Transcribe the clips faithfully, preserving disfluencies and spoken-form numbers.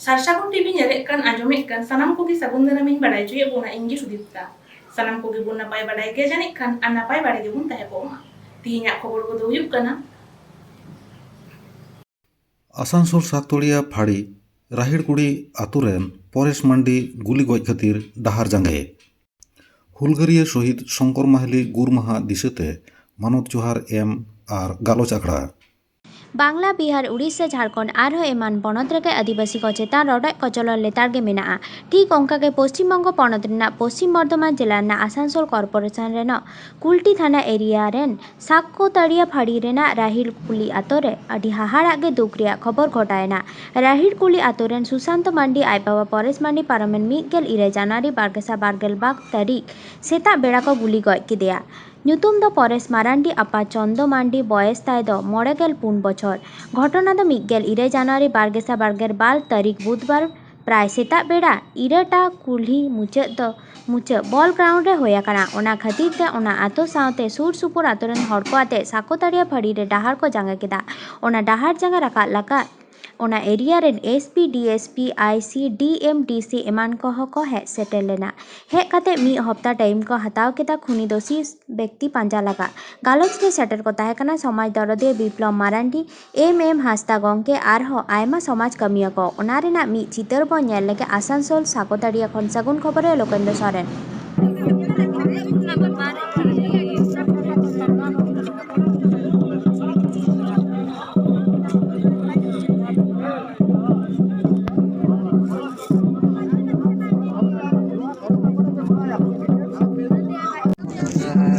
ᱥᱟᱨᱥᱟᱜᱩᱱ TV ᱧᱮᱞᱮᱫ ᱠᱟᱱ, ᱟᱸᱡᱚᱢᱮᱫ ᱠᱟᱱ ᱥᱟᱱᱟᱢ ᱠᱚᱜᱮ ᱥᱟᱹᱜᱩᱱ ᱫᱟᱨᱟᱢᱤᱧ ᱵᱟᱲᱟᱭ ᱦᱚᱪᱚᱭᱮᱫ ᱵᱚᱱᱟ᱾ ᱤᱧ ᱜᱮ ᱥᱩᱫᱤᱯᱛᱟ᱾ ᱥᱟᱱᱟᱢ ᱠᱚᱜᱮ ᱵᱚᱱ ᱱᱟᱯᱟᱭ ᱵᱟᱲᱟᱭ ᱜᱮᱭᱟ ᱡᱟᱹᱱᱤᱡ ᱠᱷᱟᱱ, ᱟᱨ ᱱᱟᱯᱟᱭ ᱵᱟᱲᱟ ᱜᱮᱵᱚᱱ ᱛᱟᱦᱮᱸ ᱠᱚᱜ ᱢᱟ᱾ ᱛᱤᱦᱤᱧᱟᱜ ᱠᱷᱚᱵᱚᱨ ᱠᱚᱫᱚ ᱦᱩᱭᱩᱜ ᱠᱟᱱᱟ᱾ ᱟᱥᱟᱱᱥᱳᱞ ᱥᱟᱠᱛᱚᱲᱤᱭᱟ ᱯᱷᱟᱹᱲᱤ ᱨᱟᱦᱤᱲ ᱠᱩᱲᱤ ᱟᱛᱳ ᱨᱮᱱ ᱯᱚᱨᱮᱥ ᱢᱟᱱᱰᱤ ᱜᱩᱞᱤ ᱜᱚᱡ ᱠᱷᱟᱹᱛᱤᱨ ᱰᱟᱦᱟᱨ ᱡᱟᱸᱜᱮ᱾ ᱦᱩᱞᱜᱟᱹᱨᱤᱭᱟᱹ ᱥᱚᱦᱤᱫ ᱥᱚᱝᱠᱚᱨ ᱢᱟᱦᱞᱤ ᱜᱩᱨ ᱢᱟᱦᱟ ᱫᱤᱥᱟᱹᱛᱮ ᱢᱟᱱᱚᱛ ᱡᱚᱦᱟᱨ ᱮᱢ ᱟᱨ ᱜᱟᱞᱚᱪ ᱟᱠᱷᱲᱟ᱾ ᱵᱟᱝᱞᱟ, ᱵᱤᱦᱟᱨ, ᱩᱲᱤᱥᱥᱟ, ᱡᱷᱟᱲᱠᱷᱚᱸᱰ ᱟᱨᱦᱚᱸ ᱮᱢᱟᱱ ᱯᱚᱱᱚᱛ ᱨᱮᱜᱮ ᱟᱹᱫᱤᱵᱟᱹᱥᱤ ᱠᱚ ᱪᱮᱛᱟᱱ ᱨᱚᱰᱚᱡ ᱠᱚᱪᱞᱚᱱ ᱞᱮᱛᱟᱲ ᱜᱮ ᱢᱮᱱᱟᱜᱼᱟ᱾ ᱴᱷᱤᱠ ᱚᱱᱠᱟ ᱜᱮ ᱯᱚᱥᱪᱤᱢ ᱵᱚᱝᱜᱚ ᱯᱚᱱᱚᱛ ᱨᱮᱱᱟᱜ ᱯᱚᱥᱪᱤᱢ ᱵᱚᱨᱫᱷᱚᱢᱟᱱ ᱡᱮᱞᱟ ᱨᱮᱱᱟᱜ ᱟᱥᱟᱱᱥᱳᱞ ᱠᱚᱨᱯᱳᱨᱮᱥᱚᱱ ᱨᱮᱱᱟᱜ ᱠᱩᱞᱴᱤ ᱛᱷᱟᱱᱟ ᱮᱨᱤᱭᱟ ᱨᱮᱱ ᱥᱟᱠᱠᱚᱛᱟᱲᱤᱭᱟ ᱯᱷᱟᱹᱲᱤ ᱨᱮᱱᱟᱜ ᱨᱟᱦᱤᱲ ᱠᱩᱞᱤ ᱟᱛᱳ ᱨᱮ ᱟᱹᱰᱤ ᱦᱟᱦᱟᱲᱟᱜ ᱜᱮ ᱫᱩᱠ ᱨᱮᱭᱟᱜ ᱠᱷᱚᱵᱚᱨ ᱜᱷᱚᱴᱟᱣ ᱮᱱᱟ᱾ ᱨᱟᱦᱤᱲ ᱠᱩᱞᱤ ᱟᱛᱳ ᱨᱮᱱ ᱥᱩᱥᱟᱱᱛᱚ ᱢᱟᱱᱰᱤ ᱟᱡ ᱵᱟᱵᱟ ᱯᱚᱨᱮᱥ ᱢᱟᱱᱰᱤ ᱯᱟᱨᱚᱢᱮᱱ ᱢᱤᱫ ᱜᱮᱞ ᱤᱨᱟᱹᱞ ᱡᱟᱱᱩᱣᱟᱨᱤ ᱵᱟᱨ ᱜᱮᱥᱟᱭ ᱵᱟᱨ ᱜᱮᱞ ᱵᱟᱨ ᱛᱟᱹᱨᱤᱠᱷ ᱥᱮᱛᱟᱜ ᱵᱮᱲᱟ ᱠᱚ ᱜᱩᱞᱤ ᱜᱚᱡ ᱠᱮᱫᱮᱭᱟ᱾ ᱧᱩᱛᱩᱢ ᱫᱚ ᱯᱚᱨᱮᱥ ᱢᱟᱨᱟᱱᱰᱤ, ᱟᱯᱟ ᱪᱚᱱᱫᱚ ᱢᱟᱱᱰᱤ, ᱵᱚᱭᱮᱥ ᱛᱟᱭ ᱫᱚ ᱢᱚᱬᱮ ᱜᱮᱞ ᱯᱩᱱ ᱵᱚᱪᱷᱚᱨ᱾ ᱜᱷᱚᱴᱚᱱᱟ ᱫᱚ ᱢᱤᱫ ᱜᱮᱞ ᱤᱨᱟᱹᱞ ᱡᱟᱱᱩᱣᱟᱨᱤ ᱵᱟᱨ ᱜᱮᱥᱟᱭ ᱵᱟᱨ ᱜᱮᱞ ᱵᱟᱨ ᱛᱟᱹᱨᱤᱠᱷ ᱵᱩᱫᱷᱵᱟᱨ ᱯᱨᱟᱭ ᱥᱮᱛᱟᱜ ᱵᱮᱲᱟ ᱤᱨᱟᱹᱴᱟ ᱠᱩᱞᱦᱤ ᱢᱩᱪᱟᱹᱫ ᱫᱚ ᱢᱩᱪᱟᱹᱫ ᱵᱚᱞ ᱜᱨᱟᱣᱩᱱᱰ ᱨᱮ ᱦᱩᱭ ᱟᱠᱟᱱᱟ᱾ ᱚᱱᱟ ᱠᱷᱟᱹᱛᱤᱨ ᱛᱮ ᱚᱱᱟ ᱟᱛᱳ ᱥᱟᱶᱛᱮ ᱥᱩᱨ ᱥᱩᱯᱩᱨ ᱟᱛᱳ ᱨᱮᱱ ᱦᱚᱲ ᱠᱚ ᱟᱛᱮ ᱥᱟᱠᱚᱛᱟᱲᱤᱭᱟ ᱯᱷᱟᱹᱲᱤ ᱨᱮ ᱰᱟᱦᱟᱨ ᱠᱚ ᱡᱟᱸᱜᱟ ᱠᱮᱫᱟ᱾ ᱚᱱᱟ ᱰᱟᱦᱟᱨ ᱡᱟᱸᱜᱟ ᱨᱟᱠᱟᱵ ᱞᱟᱠᱟ ᱚᱱᱟ ᱮᱨᱤᱭᱟ ᱨᱮᱱ S P, D S P, I C, D M D C ᱮᱢᱟᱱ ᱠᱚᱦᱚᱸ ᱠᱚ ᱦᱮᱡ ᱥᱮᱴᱮᱨ ᱞᱮᱱᱟ᱾ ᱦᱮᱡ ᱠᱟᱛᱮ ᱢᱤᱫ ᱦᱚᱯᱛᱟ ᱴᱟᱭᱤᱢ ᱠᱚ ᱦᱟᱛᱟᱣ ᱠᱮᱫᱟ ᱠᱷᱩᱱᱤ ᱫᱳᱥᱤ ᱵᱮᱠᱛᱤ ᱯᱟᱸᱡᱟ ᱞᱟᱜᱟ᱾ ᱜᱟᱞᱚᱪ ᱨᱮ ᱥᱮᱴᱮᱨ ᱠᱚ ᱛᱟᱦᱮᱸ ᱠᱟᱱᱟ ᱥᱚᱢᱟᱡᱽ ᱫᱚᱨᱚᱫᱤᱭᱟᱹ ᱵᱤᱯᱞᱚᱵ ᱢᱟᱨᱟᱱᱰᱤ, ᱮᱢ ᱮᱢ ᱦᱟᱸᱥᱫᱟ ᱜᱚᱢᱠᱮ ᱟᱨᱦᱚᱸ ᱟᱭᱢᱟ ᱥᱚᱢᱟᱡᱽ ᱠᱟᱹᱢᱤᱭᱟᱹ ᱠᱚ᱾ ᱚᱱᱟ ᱨᱮᱱᱟᱜ ᱢᱤᱫ ᱪᱤᱛᱟᱹᱨ ᱵᱚᱱ ᱧᱮᱞ ᱞᱮᱜᱮ᱾ ᱟᱥᱟᱱᱥᱳᱞ ᱥᱟᱠᱚᱛᱟᱲᱤᱭᱟ ᱠᱷᱚᱱ ᱥᱟᱹᱜᱩᱱ ᱠᱷᱚᱵᱚᱨᱤᱭᱟᱹ ᱞᱳᱠᱮᱱᱫᱨᱚ ᱥᱚᱨᱮᱱ᱾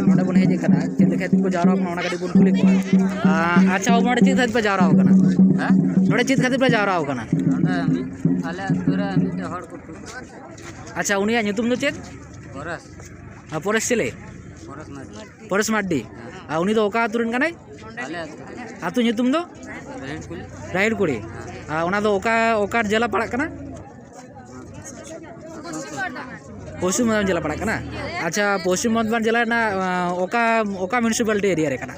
ᱱᱚᱰᱮ ᱵᱚᱱ ᱦᱮᱡ ᱟᱠᱟᱱᱟ, ᱪᱮᱫ ᱞᱮᱠᱟ ᱠᱚ ᱡᱟᱣᱨᱟ ᱠᱟᱱᱟ, ᱚᱱᱟ ᱠᱟᱹᱴᱤᱡ ᱵᱚᱱ ᱠᱩᱞᱤ ᱠᱚᱣᱟ᱾ ᱟᱪᱪᱷᱟ ᱵᱟᱹᱵᱩ, ᱱᱚᱰᱮ ᱪᱮᱫ ᱠᱷᱟᱹᱛᱤᱨ ᱯᱮ ᱡᱟᱣᱨᱟ ᱟᱠᱟᱱᱟ? ᱦᱮᱸ? ᱱᱚᱰᱮ ᱪᱮᱫ ᱠᱷᱟᱹᱛᱤᱨ ᱯᱮ ᱡᱟᱣᱨᱟ ᱟᱠᱟᱱᱟ? ᱱᱚᱰᱮ ᱟᱞᱮ ᱟᱹᱛᱩ ᱨᱮ ᱢᱤᱫᱴᱮᱡ ᱦᱚᱲ ᱠᱚ ᱴᱩ- ᱟᱪᱪᱷᱟ, ᱩᱱᱤᱭᱟᱜ ᱧᱩᱛᱩᱢ ᱫᱚ ᱪᱮᱫ? ᱯᱚᱨᱮᱥ᱾ ᱟᱨ ᱯᱚᱨᱮᱥ ᱪᱤᱞᱤ? ᱯᱚᱨᱮᱥ ᱢᱟᱹᱨᱰᱤ᱾ ᱯᱚᱨᱮᱥ ᱢᱟᱨᱰᱤ᱾ ᱟᱨ ᱩᱱᱤ ᱫᱚ ᱚᱠᱟ ᱟᱹᱛᱩ ᱨᱮᱱ ᱠᱟᱱᱟᱭ? ᱟᱞᱮ ᱟᱹᱛᱩ ᱨᱮ᱾ ᱟᱹᱛᱩ ᱧᱩᱛᱩᱢ ᱫᱚ? ᱨᱟᱦᱮᱲ ᱠᱩᱲᱤ᱾ ᱨᱟᱦᱮᱲ ᱠᱩᱲᱤ᱾ ᱟᱨ ᱚᱱᱟ ᱫᱚ ᱚᱠᱟ, ᱚᱠᱟ ᱡᱮᱞᱟ ᱯᱟᱲᱟᱜ ᱠᱟᱱᱟ? ᱯᱚᱥᱪᱤᱢ ᱵᱚᱨᱫᱷᱚᱢᱟᱱ ᱡᱮᱞᱟ ᱯᱟᱲᱟᱜ ᱠᱟᱱᱟ᱾ ᱟᱪᱪᱷᱟ, ᱯᱚᱥᱪᱤᱢ ᱵᱚᱨᱫᱷᱚᱢᱟᱱ ᱡᱮᱞᱟ ᱨᱮᱱᱟᱜ, ᱟᱸ, ᱚᱠᱟ, ᱚᱠᱟ ᱢᱤᱭᱩᱱᱤᱥᱤᱯᱟᱞᱤᱴᱤ ᱮᱨᱤᱭᱟ ᱨᱮ ᱠᱟᱱᱟ?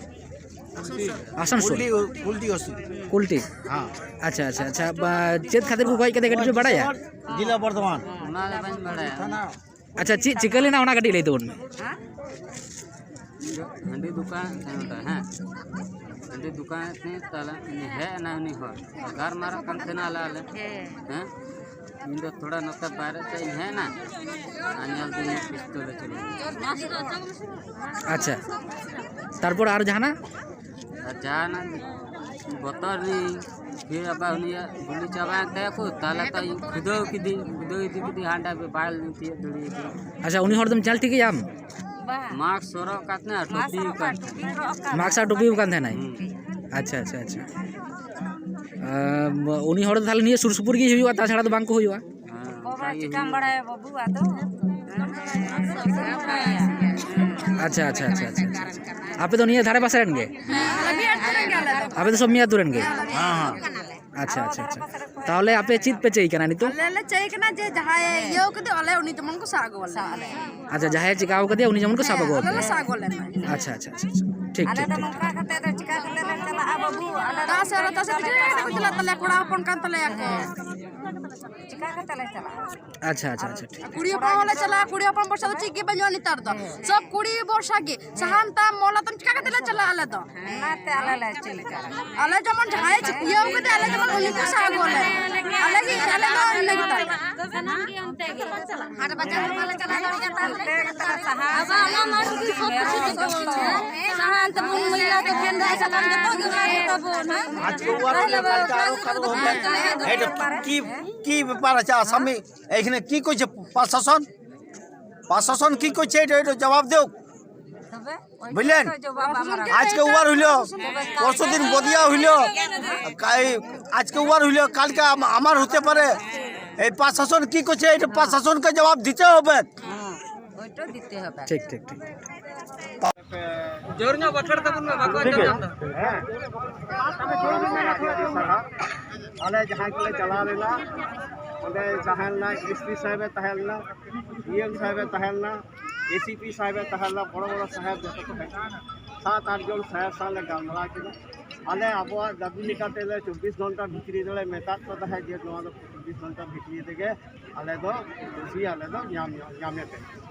ᱟᱥᱟᱱᱥᱳᱞ᱾ ᱠᱩᱞᱴᱤ, ᱠᱩᱞᱴᱤ ᱦᱚᱥᱯᱤᱴᱟᱞ᱾ ᱠᱩᱞᱴᱤ᱾ ᱦᱮᱸ᱾ ᱟᱪᱪᱷᱟ, ᱟᱪᱪᱷᱟ, ᱟᱪᱪᱷᱟ᱾ ᱵᱟ-, ᱪᱮᱫ ᱠᱷᱟᱹᱛᱤᱨ ᱠᱚ ᱜᱚᱡ ᱠᱟᱫᱮᱭᱟ, ᱠᱟᱹᱴᱤᱡ ᱯᱮ ᱵᱟᱲᱟᱭᱟ? ᱡᱮᱞᱟ ᱵᱚᱨᱫᱷᱚᱢᱟᱱ᱾ ᱚᱱᱟ ᱫᱚ ᱵᱟᱹᱧ ᱵᱟᱲᱟᱭᱟ᱾ ᱟᱪᱪᱷᱟ, ᱪᱮᱫ ᱪᱤᱠᱟᱹ ᱞᱮᱱᱟ, ᱚᱱᱟ ᱠᱟᱹᱴᱤᱡ ᱞᱟᱹᱭ ᱛᱟᱵᱚᱱ ᱢᱮ᱾ ᱦᱮᱸ? ᱤᱧ ᱫᱚ ᱦᱟᱺᱰᱤ ᱫᱚᱠᱟᱱ ᱛᱟᱦᱮᱸ ᱠᱟᱱᱟ, ᱦᱮᱸ᱾ ᱦᱟᱺᱰᱤ ᱫᱚᱠᱟᱱ ᱛᱟᱦᱮᱸ ᱛᱟᱦᱞᱮ ᱩᱱᱤ ᱦᱮᱡ ᱮᱱᱟ, ᱩᱱᱤ ᱦᱚᱲ᱾ ᱜᱟᱞᱢᱟᱨᱟᱜ ᱠᱟᱱ ᱛᱟᱦᱮᱱᱟ ᱟᱞᱮ, ᱟᱞᱮ᱾ ᱦᱮᱸ᱾ ᱦᱮᱸ? ᱤᱧ ᱫᱚ ᱛᱷᱚᱲᱟ ᱱᱚᱛᱮ ᱵᱟᱭᱨᱮ ᱥᱮᱫ ᱤᱧ ᱦᱮᱡ ᱮᱱᱟ, ᱟᱨ ᱧᱮᱞ ᱫᱤᱧ ᱯᱤᱥᱛᱚᱞ ᱮ ᱪᱟᱹᱞᱩ ᱠᱮᱫᱟ᱾ ᱟᱪᱪᱷᱟ, ᱛᱟᱨᱯᱚᱨ ᱟᱨ ᱡᱟᱦᱟᱱᱟᱜ? ᱟᱨ ᱡᱟᱦᱟᱱᱟᱜ ᱵᱚᱛᱚᱨ ᱨᱤᱧ, ᱯᱷᱤᱨ ᱟᱵᱟᱨ ᱩᱱᱤᱭᱟᱜ ᱜᱩᱞᱤ ᱪᱟᱵᱟᱭᱮᱱ ᱛᱟᱭᱟ ᱠᱚ, ᱛᱟᱦᱞᱮ ᱛᱚ ᱤᱧ ᱠᱷᱩᱫᱟᱹᱣ ᱠᱤᱫᱤᱧ, ᱠᱷᱩᱫᱟᱹᱣ ᱤᱫᱤ ᱠᱤᱫᱤᱧ ᱦᱟᱸᱰᱮ, ᱵᱟᱭ ᱛᱤᱭᱳᱜ ᱫᱟᱲᱮᱭᱟᱫᱤᱧᱟ᱾ ᱟᱪᱪᱷᱟ, ᱩᱱᱤ ᱦᱚᱲ ᱫᱚᱢ ᱧᱮᱞ ᱴᱷᱤᱠᱮᱭᱟᱢ? ᱵᱟᱝ᱾ ᱢᱟᱠᱥ ᱦᱚᱨᱚᱜ ᱠᱟᱛᱮ ᱟᱨ ᱢᱟᱠᱥ ᱴᱩᱯᱤ ᱦᱚᱨᱚᱜ ᱠᱟᱛᱮ᱾ ᱠᱟᱜ, ᱴᱩᱯᱤ ᱦᱚᱨᱚᱜ ᱠᱟᱜ᱾ ᱢᱟᱠᱥ ᱟᱨ ᱴᱩᱯᱤ ᱠᱟᱱ ᱛᱟᱦᱮᱱᱟᱭ? ᱦᱩᱸ᱾ ᱟᱪᱪᱷᱟ, ᱟᱪᱪᱷᱟ, ᱟᱪᱪᱷᱟ᱾ ᱟᱢ, ᱩᱱᱤ ᱦᱚᱲ ᱫᱚ ᱛᱟᱦᱞᱮ ᱱᱤᱭᱟᱹ ᱥᱩᱨ ᱥᱩᱯᱩᱨ ᱜᱮ ᱦᱩᱭᱩᱜᱼᱟ, ᱛᱟᱪᱷᱟᱲᱟ ᱫᱚ ᱵᱟᱝ ᱠᱚ ᱦᱩᱭᱩᱜᱼᱟ? ᱦᱮᱸ, ᱵᱟᱵᱟ ᱚᱱᱠᱟ ᱜᱮ ᱪᱤᱠᱟᱢ ᱦᱩᱭᱩᱜᱼᱟ᱾ ᱵᱟᱲᱟᱭᱟ ᱵᱟᱹᱵᱩ, ᱟᱫᱚ? ᱟᱪᱪᱷᱟ, ᱟᱪᱪᱷᱟ, ᱟᱪᱪᱷᱟ, ᱟᱪᱪᱷᱟ, ᱟᱪᱪᱷᱟ᱾ ᱟᱯᱮ ᱫᱚ ᱱᱤᱭᱟᱹ ᱫᱷᱟᱨᱮ ᱯᱟᱥᱮ ᱨᱮᱱ ᱜᱮ? ᱦᱮᱸ, ᱟᱞᱮ ᱢᱤᱫ ᱟᱹᱛᱩ ᱨᱮᱱ ᱜᱮ ᱟᱞᱮ ᱫᱚ᱾ ᱟᱯᱮ ᱫᱚ ᱥᱚᱵ ᱢᱤᱫ ᱟᱹᱛᱩ ᱨᱮᱱ ᱜᱮ? ᱦᱮᱸ, ᱦᱮᱸ᱾ ᱟᱪᱪᱷᱟ, ᱟᱪᱪᱷᱟ, ᱟᱪᱪᱷᱟ᱾ ᱛᱟᱦᱚᱞᱮ ᱟᱯᱮ ᱪᱮᱫ ᱯᱮ ᱪᱟᱹᱭ ᱠᱟᱱᱟ ᱱᱤᱛᱚᱜ? ᱟᱞᱮ ᱞᱮ ᱪᱟᱹᱭ ᱠᱟᱱᱟ ᱡᱮ ᱡᱟᱦᱟᱸᱭ ᱤᱭᱟᱹ ᱠᱟᱫᱮ, ᱟᱞᱮ ᱩᱱᱤ ᱡᱮᱢᱚᱱ ᱠᱚ ᱥᱟᱵ ᱟᱹᱜᱩ ᱟᱞᱮ᱾ ᱟᱪᱪᱷᱟ, ᱡᱟᱦᱟᱸᱭᱮ ᱪᱤᱠᱟᱹᱣ ᱠᱟᱫᱮᱭᱟ ᱩᱱᱤ ᱡᱮᱢᱚᱱ ᱠᱚ ᱥᱟᱵ ᱟᱹᱜᱩ ᱟᱞᱮ ᱟᱯᱮᱭᱟ᱾ ᱞᱮ ᱥᱟᱵ ᱟᱹᱜᱩ ᱟᱞᱮ ᱢᱟ᱾ ᱟᱪᱪᱷᱟ, ᱟᱪᱪᱷᱟ, ᱟᱪᱪᱷᱟ, ᱟᱪᱪᱷᱟ᱾ ᱴᱷᱤᱠ, ᱟᱞᱮ ᱴᱷᱤᱠ, ᱫᱚ ᱴᱷᱤᱠ᱾ ᱱᱚᱝᱠᱟ ᱠᱟᱛᱮ ᱫᱚ ᱪᱤᱠᱟ ᱠᱟᱛᱮ ᱞᱮ ᱪᱟᱞᱟᱜᱼᱟ ᱵᱟᱹᱵᱩ? ᱟᱞᱮ ᱫᱚ ᱫᱟᱜ ᱥᱮᱫ ᱨᱮ ᱛᱟᱥᱮ ᱪᱤᱠᱟᱹ ᱠᱟᱛᱮ ᱠᱚ ᱪᱟᱞᱟᱜ ᱛᱟᱞᱮᱭᱟ, ᱠᱚᱲᱟ ᱦᱚᱯᱚᱱ ᱠᱟᱱ ᱛᱟᱞᱮᱭᱟ ᱠᱚ᱾ ᱪᱤᱠᱟ ᱠᱟᱛᱮ ᱞᱮ ᱪᱟᱞᱟᱜᱼᱟ? ᱟᱪᱪᱷᱟ, ᱟᱪᱪᱷᱟ, ᱟᱪᱪᱷᱟ, ᱴᱷᱤᱠ᱾ ᱠᱩᱲᱤ ᱦᱚᱯᱚᱱ ᱦᱚᱸᱞᱮ ᱪᱟᱞᱟᱜᱼᱟ, ᱠᱩᱲᱤ ᱦᱚᱯᱚᱱ ᱵᱚᱨᱥᱟ ᱫᱚ ᱪᱮᱫ ᱜᱮ ᱵᱟᱹᱱᱩᱜᱼᱟ ᱱᱮᱛᱟᱨ ᱫᱚ᱾ ᱥᱚᱵ ᱠᱩᱲᱤ ᱵᱚᱨᱥᱟ ᱜᱮ᱾ ᱥᱟᱦᱟᱱ ᱛᱟᱢ, ᱢᱚᱞᱟ ᱛᱟᱢ, ᱪᱤᱠᱟ ᱠᱟᱛᱮ ᱞᱮ ᱪᱟᱞᱟᱜᱼᱟ ᱟᱞᱮ ᱫᱚ? ᱚᱱᱟᱛᱮ ᱟᱞᱮ ᱞᱮ ᱪᱮᱫ ᱞᱮᱠᱟ᱾ ᱟᱞᱮ ᱡᱮᱢᱚᱱ ᱡᱟᱦᱟᱸᱭ ᱪᱤᱠᱟᱹᱣ ᱠᱟᱫᱮ, ᱟᱞᱮ ᱡᱮᱢᱚᱱ ᱩᱱᱤ ᱠᱚ ᱥᱟᱵ ᱟᱹᱜᱩ ᱟᱞᱮ᱾ ᱟᱞᱮ ᱜᱮ, ᱟᱞᱮ ᱫᱚ ᱤᱱᱟᱹ ᱜᱮ ᱛᱟᱞᱮ᱾ ᱥᱟᱱᱟᱢ ᱜᱮ ᱚᱱᱛᱮ ᱜᱮ᱾ ᱦᱟᱴ ᱵᱟᱡᱟᱨ ᱦᱚᱸ ᱵᱟᱞᱮ ᱪᱟᱞᱟᱣ ᱫᱟᱲᱮᱭᱟᱜᱼᱟ ᱛᱟᱦᱞᱮ᱾ ᱟᱵᱚ ᱚᱱᱟ ᱢᱟᱴᱷ ᱨᱮᱜᱮ ᱥᱚᱵ ᱠᱤᱪᱷᱩ ᱡᱚᱛᱚ ᱠᱤᱪᱷᱩ᱾ ᱥᱟᱦᱟᱱ ᱛᱮᱵᱚᱱ, ᱢᱚᱭᱞᱟ ᱛᱮ, ᱯᱷᱮᱱ ᱫᱟᱜ ᱥᱟᱠᱟᱢ ᱡᱚᱛᱚ ᱜᱮ ᱚᱱᱟ ᱜᱮ ᱛᱟᱵᱚᱱ, ᱦᱮᱸ? ᱟᱡ ᱠᱚ ᱚᱣᱟᱨ ᱛᱟᱦᱞᱮ ᱦᱩᱭᱩᱜ ᱵᱟᱵᱟ ᱠᱟᱱ ᱛᱟᱨᱚ ᱚᱠᱟ ᱠᱟᱨᱚ ᱨᱮᱠᱚ ᱦᱚᱸ ᱵᱟᱝ᱾ ᱵᱟᱝ ᱛᱟᱦᱮᱸ ᱫᱚ᱾ ᱮᱰ ᱠᱤ, ᱠᱤ ᱵᱮᱯᱟᱨ ᱟᱪᱷᱟ, ᱟᱥᱟᱢᱤ, এইখানে কি কইছে প্রশাসন? প্রশাসন কি কইছে এটা, এটা জবাব দেও। তবে ওই বুঝলেন? তো জবাব আমার। আজকে ওয়ার হইল, পরশু দিন বদিয়া হইল, কাই-, আজকে ওয়ার হইল, কালকে আম-, আমার হতে পারে। এই প্রশাসন কি করছে, এটা প্রশাসনকে জবাব দিতে হবে। হ্যাঁ, ওইটা দিতে হবে। ঠিক, ঠিক, ঠিক, ঠিক। ᱡᱳᱨ ᱧᱚᱜ ᱵᱟᱠᱷᱮᱲ ᱛᱟᱵᱚᱱ ᱢᱮ, ᱵᱟᱠᱚ ᱟᱸᱡᱚᱢ ᱧᱟᱢ ᱮᱫᱟ᱾ ᱟᱞᱮ ᱡᱟᱦᱟᱸᱭ ᱠᱚᱞᱮ ᱪᱟᱞᱟᱣ ᱞᱮᱱᱟ, ᱚᱸᱰᱮ ᱛᱟᱦᱮᱸ ᱞᱮᱱᱟ, ᱮᱥ ᱯᱤ ᱥᱟᱦᱮᱵᱮ ᱛᱟᱦᱮᱸ ᱞᱮᱱᱟ, ᱰᱤ ᱮᱢ ᱥᱟᱦᱮᱵᱮ ᱛᱟᱦᱮᱸ ᱞᱮᱱᱟ, ᱮ ᱥᱤ ᱯᱤ ᱥᱟᱦᱮᱵᱮ ᱛᱟᱦᱮᱸ ᱞᱮᱱᱟ, ᱵᱚᱲᱚ ᱵᱚᱲᱚ ᱥᱟᱦᱮᱵ ᱡᱚᱛᱚ ᱠᱚ ᱦᱮᱡ ᱞᱮᱱᱟ᱾ ᱥᱟᱛ ᱟᱴ ᱡᱚᱱ ᱥᱟᱦᱮᱵᱽ ᱥᱟᱶ ᱞᱮ ᱜᱟᱞᱢᱟᱨᱟᱣ ᱠᱮᱫᱟ᱾ ᱟᱞᱮ ᱟᱵᱚᱣᱟᱜ ᱫᱟᱹᱵᱤ ᱞᱮᱠᱟᱛᱮ ᱞᱮ ᱪᱚᱵᱵᱤᱥ ᱜᱷᱚᱱᱴᱟ ᱵᱷᱤᱛᱨᱤ ᱨᱮᱞᱮ ᱢᱮᱛᱟᱫ ᱠᱚ ᱛᱟᱦᱮᱸᱫ ᱡᱮ ᱱᱚᱣᱟ ᱫᱚ ᱪᱚᱵᱵᱤᱥ ᱜᱷᱚᱱᱴᱟ ᱵᱷᱤᱛᱨᱤ ᱨᱮᱜᱮ ᱟᱞᱮ ᱫᱚ ᱫᱳᱥᱤ ᱟᱞᱮ ᱫᱚ ᱧᱟᱢ ᱧᱟᱢᱮ ᱯᱮ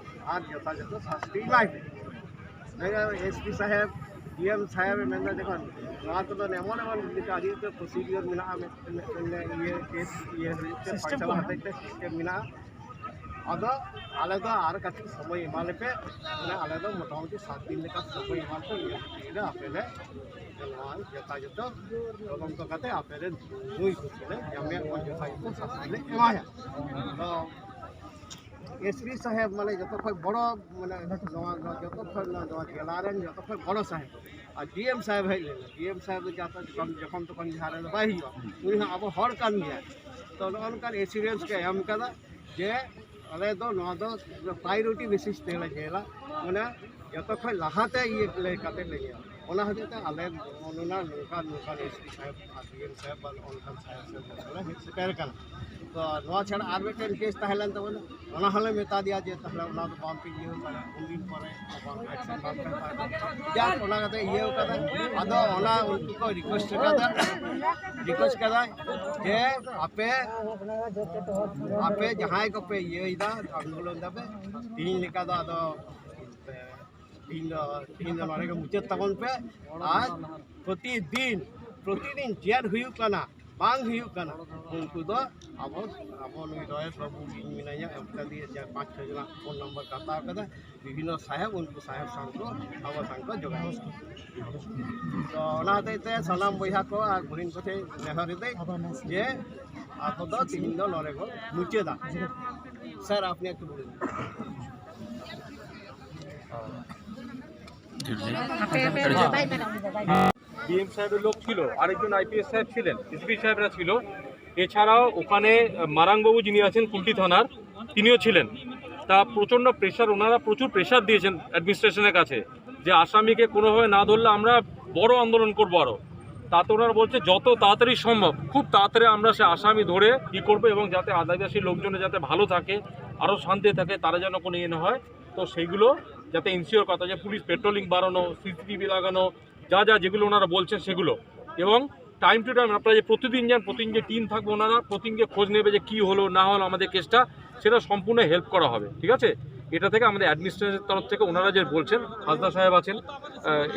ᱟᱨ ᱡᱚᱛᱷᱟᱡᱚᱛᱷᱚ ᱥᱟᱥᱛᱤ ᱮᱢᱟᱭ ᱯᱮ᱾ ᱮᱥ ᱯᱤ ᱥᱟᱦᱮᱵᱽ, ᱰᱤ ᱮᱢ ᱥᱟᱦᱮᱵᱽ ᱮ ᱢᱮᱱᱫᱟ ᱡᱚᱠᱷᱚᱱ ᱱᱚᱣᱟ ᱠᱚᱫᱚ ᱮᱢᱚᱱ ᱮᱢᱚᱱ ᱟᱹᱰᱤ ᱩᱛᱟᱹᱨ ᱯᱨᱚᱥᱤᱰᱤᱭᱳᱨ ᱢᱮᱱᱟᱜᱼᱟ, ᱢᱤᱫᱴᱮᱱ ᱢᱤᱫᱴᱮᱱ ᱤᱭᱟᱹ ᱠᱮᱥ ᱤᱭᱟᱹ ᱦᱩᱭᱩᱜ ᱛᱮ ᱥᱤᱥᱴᱮᱢ ᱯᱷᱚᱭᱥᱟᱞᱟ ᱠᱟᱱᱟ᱾ ᱦᱚᱛᱮᱡ ᱛᱮ ᱥᱤᱥᱴᱮᱢ ᱢᱮᱱᱟᱜᱼᱟ᱾ ᱟᱫᱚ ᱟᱞᱮ ᱫᱚ ᱟᱨ ᱠᱟᱹᱴᱤᱡ ᱥᱚᱢᱚᱭ ᱮᱢᱟ ᱞᱮᱯᱮ, ᱢᱟᱱᱮ ᱟᱞᱮ ᱫᱚ ᱢᱚᱴᱟᱢᱩᱴᱤ ᱥᱟᱛ ᱫᱤᱱ ᱞᱮᱠᱟ ᱥᱚᱢᱚᱭ ᱮᱢᱟ ᱞᱮᱯᱮ, ᱤᱱᱟᱹ ᱵᱷᱤᱛᱨᱤ ᱨᱮ ᱟᱯᱮ ᱞᱮ ᱱᱚᱣᱟ ᱡᱚᱛᱷᱟᱡᱚᱛᱷᱚ ᱛᱚᱫᱚᱱᱛᱚ ᱠᱟᱛᱮ ᱟᱯᱮ ᱞᱮ ᱱᱩᱭ ᱫᱳᱥᱤ ᱞᱮ ᱧᱟᱢᱮᱭᱟ, ᱩᱱᱤ ᱡᱚᱛᱷᱟᱡᱚᱛᱷᱚ ᱥᱟᱥᱛᱤ ᱞᱮ ᱮᱢᱟᱭᱟ᱾ ᱛᱚ ᱮᱥ ᱯᱤ ᱥᱟᱦᱮᱵᱽ ᱢᱟᱱᱮ ᱡᱚᱛᱚ ᱠᱷᱚᱱ ᱵᱚᱲᱚ, ᱢᱟᱱᱮ ᱱᱚᱣᱟ ᱱᱚᱣᱟ ᱡᱚᱛᱚ ᱠᱷᱚᱱ ᱱᱚᱣᱟ ᱡᱮᱞᱟ ᱨᱮᱱ ᱡᱚᱛᱚ ᱠᱷᱚᱱ ᱵᱚᱲᱚ ᱥᱟᱦᱮᱵᱽ, ᱟᱨ ᱰᱤ ᱮᱢ ᱥᱟᱦᱮᱵᱽ ᱦᱮᱡ ᱞᱮᱱᱟ᱾ ᱰᱤ ᱮᱢ ᱥᱟᱦᱮᱵᱽ ᱫᱚ ᱡᱟᱦᱟᱸ ᱡᱚᱠᱷᱚᱱ ᱡᱚᱠᱷᱚᱱ ᱛᱚᱠᱷᱚᱱ ᱡᱟᱦᱟᱸ ᱨᱮᱫᱚ ᱵᱟᱭ ᱦᱩᱭᱩᱜᱼᱟ, ᱩᱱᱤ ᱦᱚᱸ ᱟᱵᱚ ᱦᱚᱲ ᱠᱟᱱ ᱜᱮᱭᱟᱭ᱾ ᱛᱚ ᱱᱚᱜᱼᱚ ᱱᱚᱝᱠᱟᱱ ᱮᱥᱤᱭᱩᱨᱮᱱᱥ ᱠᱚ ᱮᱢ ᱠᱟᱫᱟ ᱡᱮ ᱟᱞᱮ ᱫᱚ ᱱᱚᱣᱟ ᱫᱚ ᱯᱨᱟᱭᱳᱨᱤᱴᱤ ᱵᱮᱥᱤᱥ ᱛᱮᱞᱮ ᱧᱮᱞᱟ, ᱢᱟᱱᱮ ᱡᱚᱛᱚ ᱠᱷᱚᱱ ᱞᱟᱦᱟᱛᱮ ᱤᱭᱟᱹ ᱞᱮ ᱠᱟᱛᱮ ᱞᱮ ᱧᱮᱞᱟ᱾ ᱚᱱᱟ ᱦᱚᱛᱮᱡ ᱛᱮ ᱟᱞᱮ ᱱᱚᱜᱼᱚ ᱱᱚᱣᱟ ᱱᱚᱝᱠᱟᱱ ᱱᱚᱝᱠᱟᱱ ᱮᱥ ᱯᱤ ᱥᱟᱦᱮᱵᱽ ᱟᱨ ᱰᱤ ᱮᱢ ᱥᱟᱦᱮᱵᱽ ᱵᱟ ᱱᱚᱜᱼᱚ ᱱᱚᱝᱠᱟᱱ ᱥᱟᱦᱮᱵᱽ ᱥᱟᱦᱮᱵᱽ ᱠᱚ ᱞᱮ ᱦᱮᱡ ᱥᱮᱴᱮᱨ ᱠᱟᱱᱟ᱾ ᱛᱚ ᱱᱚᱣᱟ ᱪᱷᱟᱲᱟ ᱟᱨ ᱢᱤᱫᱴᱮᱱ ᱠᱮᱥ ᱛᱟᱦᱮᱸ ᱞᱮᱱ ᱛᱟᱵᱚᱱᱟ, ᱚᱱᱟ ᱦᱚᱸᱞᱮ ᱢᱮᱛᱟ ᱫᱮᱭᱟ ᱡᱮ ᱛᱟᱦᱞᱮ ᱚᱱᱟ ᱫᱚ ᱵᱟᱝ ᱯᱮ ᱤᱭᱟᱹ ᱠᱟᱫᱟ, ᱩᱱᱫᱤᱱ ᱯᱚᱨᱮ ᱵᱟᱝ ᱯᱮ ᱮᱠᱥᱮᱱ ᱵᱟᱝ ᱯᱮ ᱦᱟᱛᱟᱣ ᱠᱟᱫᱟ᱾ ᱡᱟᱠ, ᱚᱱᱟ ᱠᱟᱛᱮ ᱤᱭᱟᱹ ᱠᱟᱫᱟ᱾ ᱟᱫᱚ ᱚᱱᱟ ᱩᱱᱠᱩ ᱠᱚ ᱨᱤᱠᱩᱭᱮᱥᱴ ᱠᱟᱫᱟ, ᱨᱤᱠᱩᱭᱮᱥᱴ ᱠᱟᱫᱟ ᱡᱮ ᱟᱯᱮ, ᱟᱯᱮ ᱡᱟᱦᱟᱸᱭ ᱠᱚᱯᱮ ᱤᱭᱟᱹᱭᱮᱫᱟ, ᱟᱱᱫᱳᱞᱚᱱ ᱫᱟᱯᱮ, ᱛᱤᱦᱤᱧ ᱞᱮᱠᱟ ᱫᱚ ᱟᱫᱚ ᱛᱤᱦᱤᱧ ᱫᱚ, ᱛᱤᱦᱤᱧ ᱫᱚ ᱱᱚᱰᱮ ᱜᱮ ᱢᱩᱪᱟᱹᱫ ᱛᱟᱵᱚᱱ ᱯᱮ᱾ ᱟᱨ ᱯᱨᱚᱛᱤᱫᱤᱱ, ᱯᱨᱚᱛᱤᱫᱤᱱ ᱪᱮᱫ ᱦᱩᱭᱩᱜ ᱠᱟᱱᱟ, ᱵᱟᱝ ᱦᱩᱭᱩᱜ ᱠᱟᱱᱟ, ᱩᱱᱠᱩ ᱫᱚ ᱟᱵᱚ, ᱟᱵᱚ ᱱᱩᱭ ᱨᱚᱭᱮᱥ ᱵᱟᱹᱵᱩ, ᱤᱧ ᱢᱮᱱᱟᱧᱟ, ᱮᱢ ᱠᱟᱫᱮ ᱡᱮ ᱯᱟᱸᱪ ᱪᱷᱚ ᱡᱚᱱᱟᱜ ᱯᱷᱳᱱ ᱱᱟᱢᱵᱟᱨ ᱠᱚ ᱦᱟᱛᱟᱣ ᱠᱟᱫᱟ, ᱵᱤᱵᱷᱤᱱᱱᱚ ᱥᱟᱦᱮᱵᱽ, ᱩᱱᱠᱩ ᱥᱟᱦᱮᱵᱽ ᱥᱟᱶ ᱠᱚ ᱟᱵᱚ ᱥᱟᱶ ᱠᱚ ᱡᱳᱜᱟᱡᱳᱜᱽ᱾ ᱛᱚ ᱚᱱᱟ ᱦᱚᱛᱮᱡ ᱛᱮ ᱥᱟᱱᱟᱢ ᱵᱚᱭᱦᱟ ᱠᱚ ᱟᱨ ᱵᱩᱦᱤᱱ ᱠᱚ ᱴᱷᱮᱱ ᱱᱮᱦᱚᱨ ᱮᱫᱟᱹᱧ ᱡᱮ ᱟᱵᱚ ᱫᱚ ᱛᱤᱦᱤᱧ ᱫᱚ ᱱᱚᱰᱮ ᱵᱚᱱ ᱢᱩᱪᱟᱹᱫᱟ᱾ ᱥᱟᱨ, ᱟᱯᱱᱤ ᱮᱠᱴᱩ ᱵᱚᱞᱩᱱ᱾ ডিএম সাহেবের লোক ছিল, আরেকজন আইপিএস সাহেব ছিলেন, এসপি সাহেবরা ছিল। এছাড়াও ওখানে মারাংবাবু যিনি আছেন কুলটি থানার, তিনিও ছিলেন। তা প্রচণ্ড প্রেশার, ওনারা প্রচুর প্রেশার দিয়েছেন অ্যাডমিনিস্ট্রেশনের কাছে যে আসামিকে কোনোভাবে না ধরলে আমরা বড় আন্দোলন করবো আরও। তাতে ওনারা বলছে যত তাড়াতাড়ি সম্ভব, খুব তাড়াতাড়ি আমরা সে আসামি ধরে ই করবো এবং যাতে আদিবাসী লোকজনে যাতে ভালো থাকে, আরও শান্তি থাকে, তারা যেন কোনো ইয়ে না হয়। তো সেইগুলো যাতে এনশিওর করা, যে পুলিশ পেট্রোলিং বাড়ানো, সিসিটিভি লাগানো, যা যা যেগুলো ওনারা বলছেন সেগুলো। এবং টাইম টু টাইম আপনারা যে প্রতিদিন যান, প্রতিদিন যে টিম থাকবে, ওনারা প্রতিদিন গিয়ে খোঁজ নেবে যে কী হলো না হলো আমাদের কেসটা, সেটা সম্পূর্ণ হেল্প করা হবে, ঠিক আছে? এটা থেকে আমাদের অ্যাডমিনিস্ট্রেশনের তরফ থেকে ওনারা যে বলছেন, হাসদা সাহেব আছেন,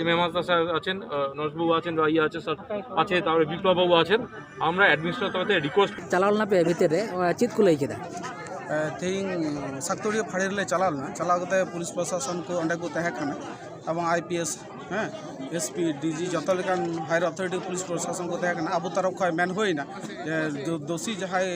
এম এম হাসদা সাহেব আছেন, নজবুল আছেন, রাইয়া আছে, স্যার আছে, তারপরে বিপ্লব বাবু আছেন। আমরা অ্যাডমিনিস্ট্রেশন তরফ থেকে রিকোয়েস্ট চাᱞᱟᱣ ᱞᱮᱱᱟ ᱯᱮ ᱵᱷᱤᱛᱤᱨ ᱨᱮ, ᱪᱮᱫ ᱠᱚ ᱞᱟᱹᱭ ᱠᱮᱫᱟ? ᱛᱮᱦᱮᱧ ᱥᱟᱠᱛᱚᱲᱤᱭᱟᱹ ᱯᱷᱟᱹᱲᱤ ᱨᱮᱞᱮ ᱪᱟᱞᱟᱣ ᱞᱮᱱᱟ᱾ ᱪᱟᱞᱟᱣ ᱠᱟᱛᱮ ᱯᱩᱞᱤᱥ ᱯᱨᱚᱥᱟᱥᱚᱱ ᱠᱚ ᱚᱸᱰᱮ ᱠᱚ ᱛᱟᱦᱮᱸ ᱠᱟᱱᱟ, ᱮᱵᱚᱝ ᱟᱭ ᱯᱤ ᱮᱥ, ᱦᱮᱸ, ᱮᱥ ᱯᱤ, ᱰᱤ ᱡᱤ, ᱡᱚᱛᱚ ᱞᱮᱠᱟᱱ ᱦᱟᱭᱟᱨ ᱚᱛᱷᱚᱨᱤᱴᱤ ᱯᱩᱞᱤᱥ ᱯᱨᱚᱥᱟᱥᱚᱱ ᱠᱚ ᱛᱟᱦᱮᱸ ᱠᱟᱱᱟ᱾ ᱟᱵᱚ ᱛᱚᱨᱚᱯ ᱠᱷᱚᱱ ᱢᱮᱱ ᱦᱩᱭᱱᱟ ᱡᱮ ᱫᱳ- ᱫᱳᱥᱤ ᱡᱟᱦᱟᱸᱭ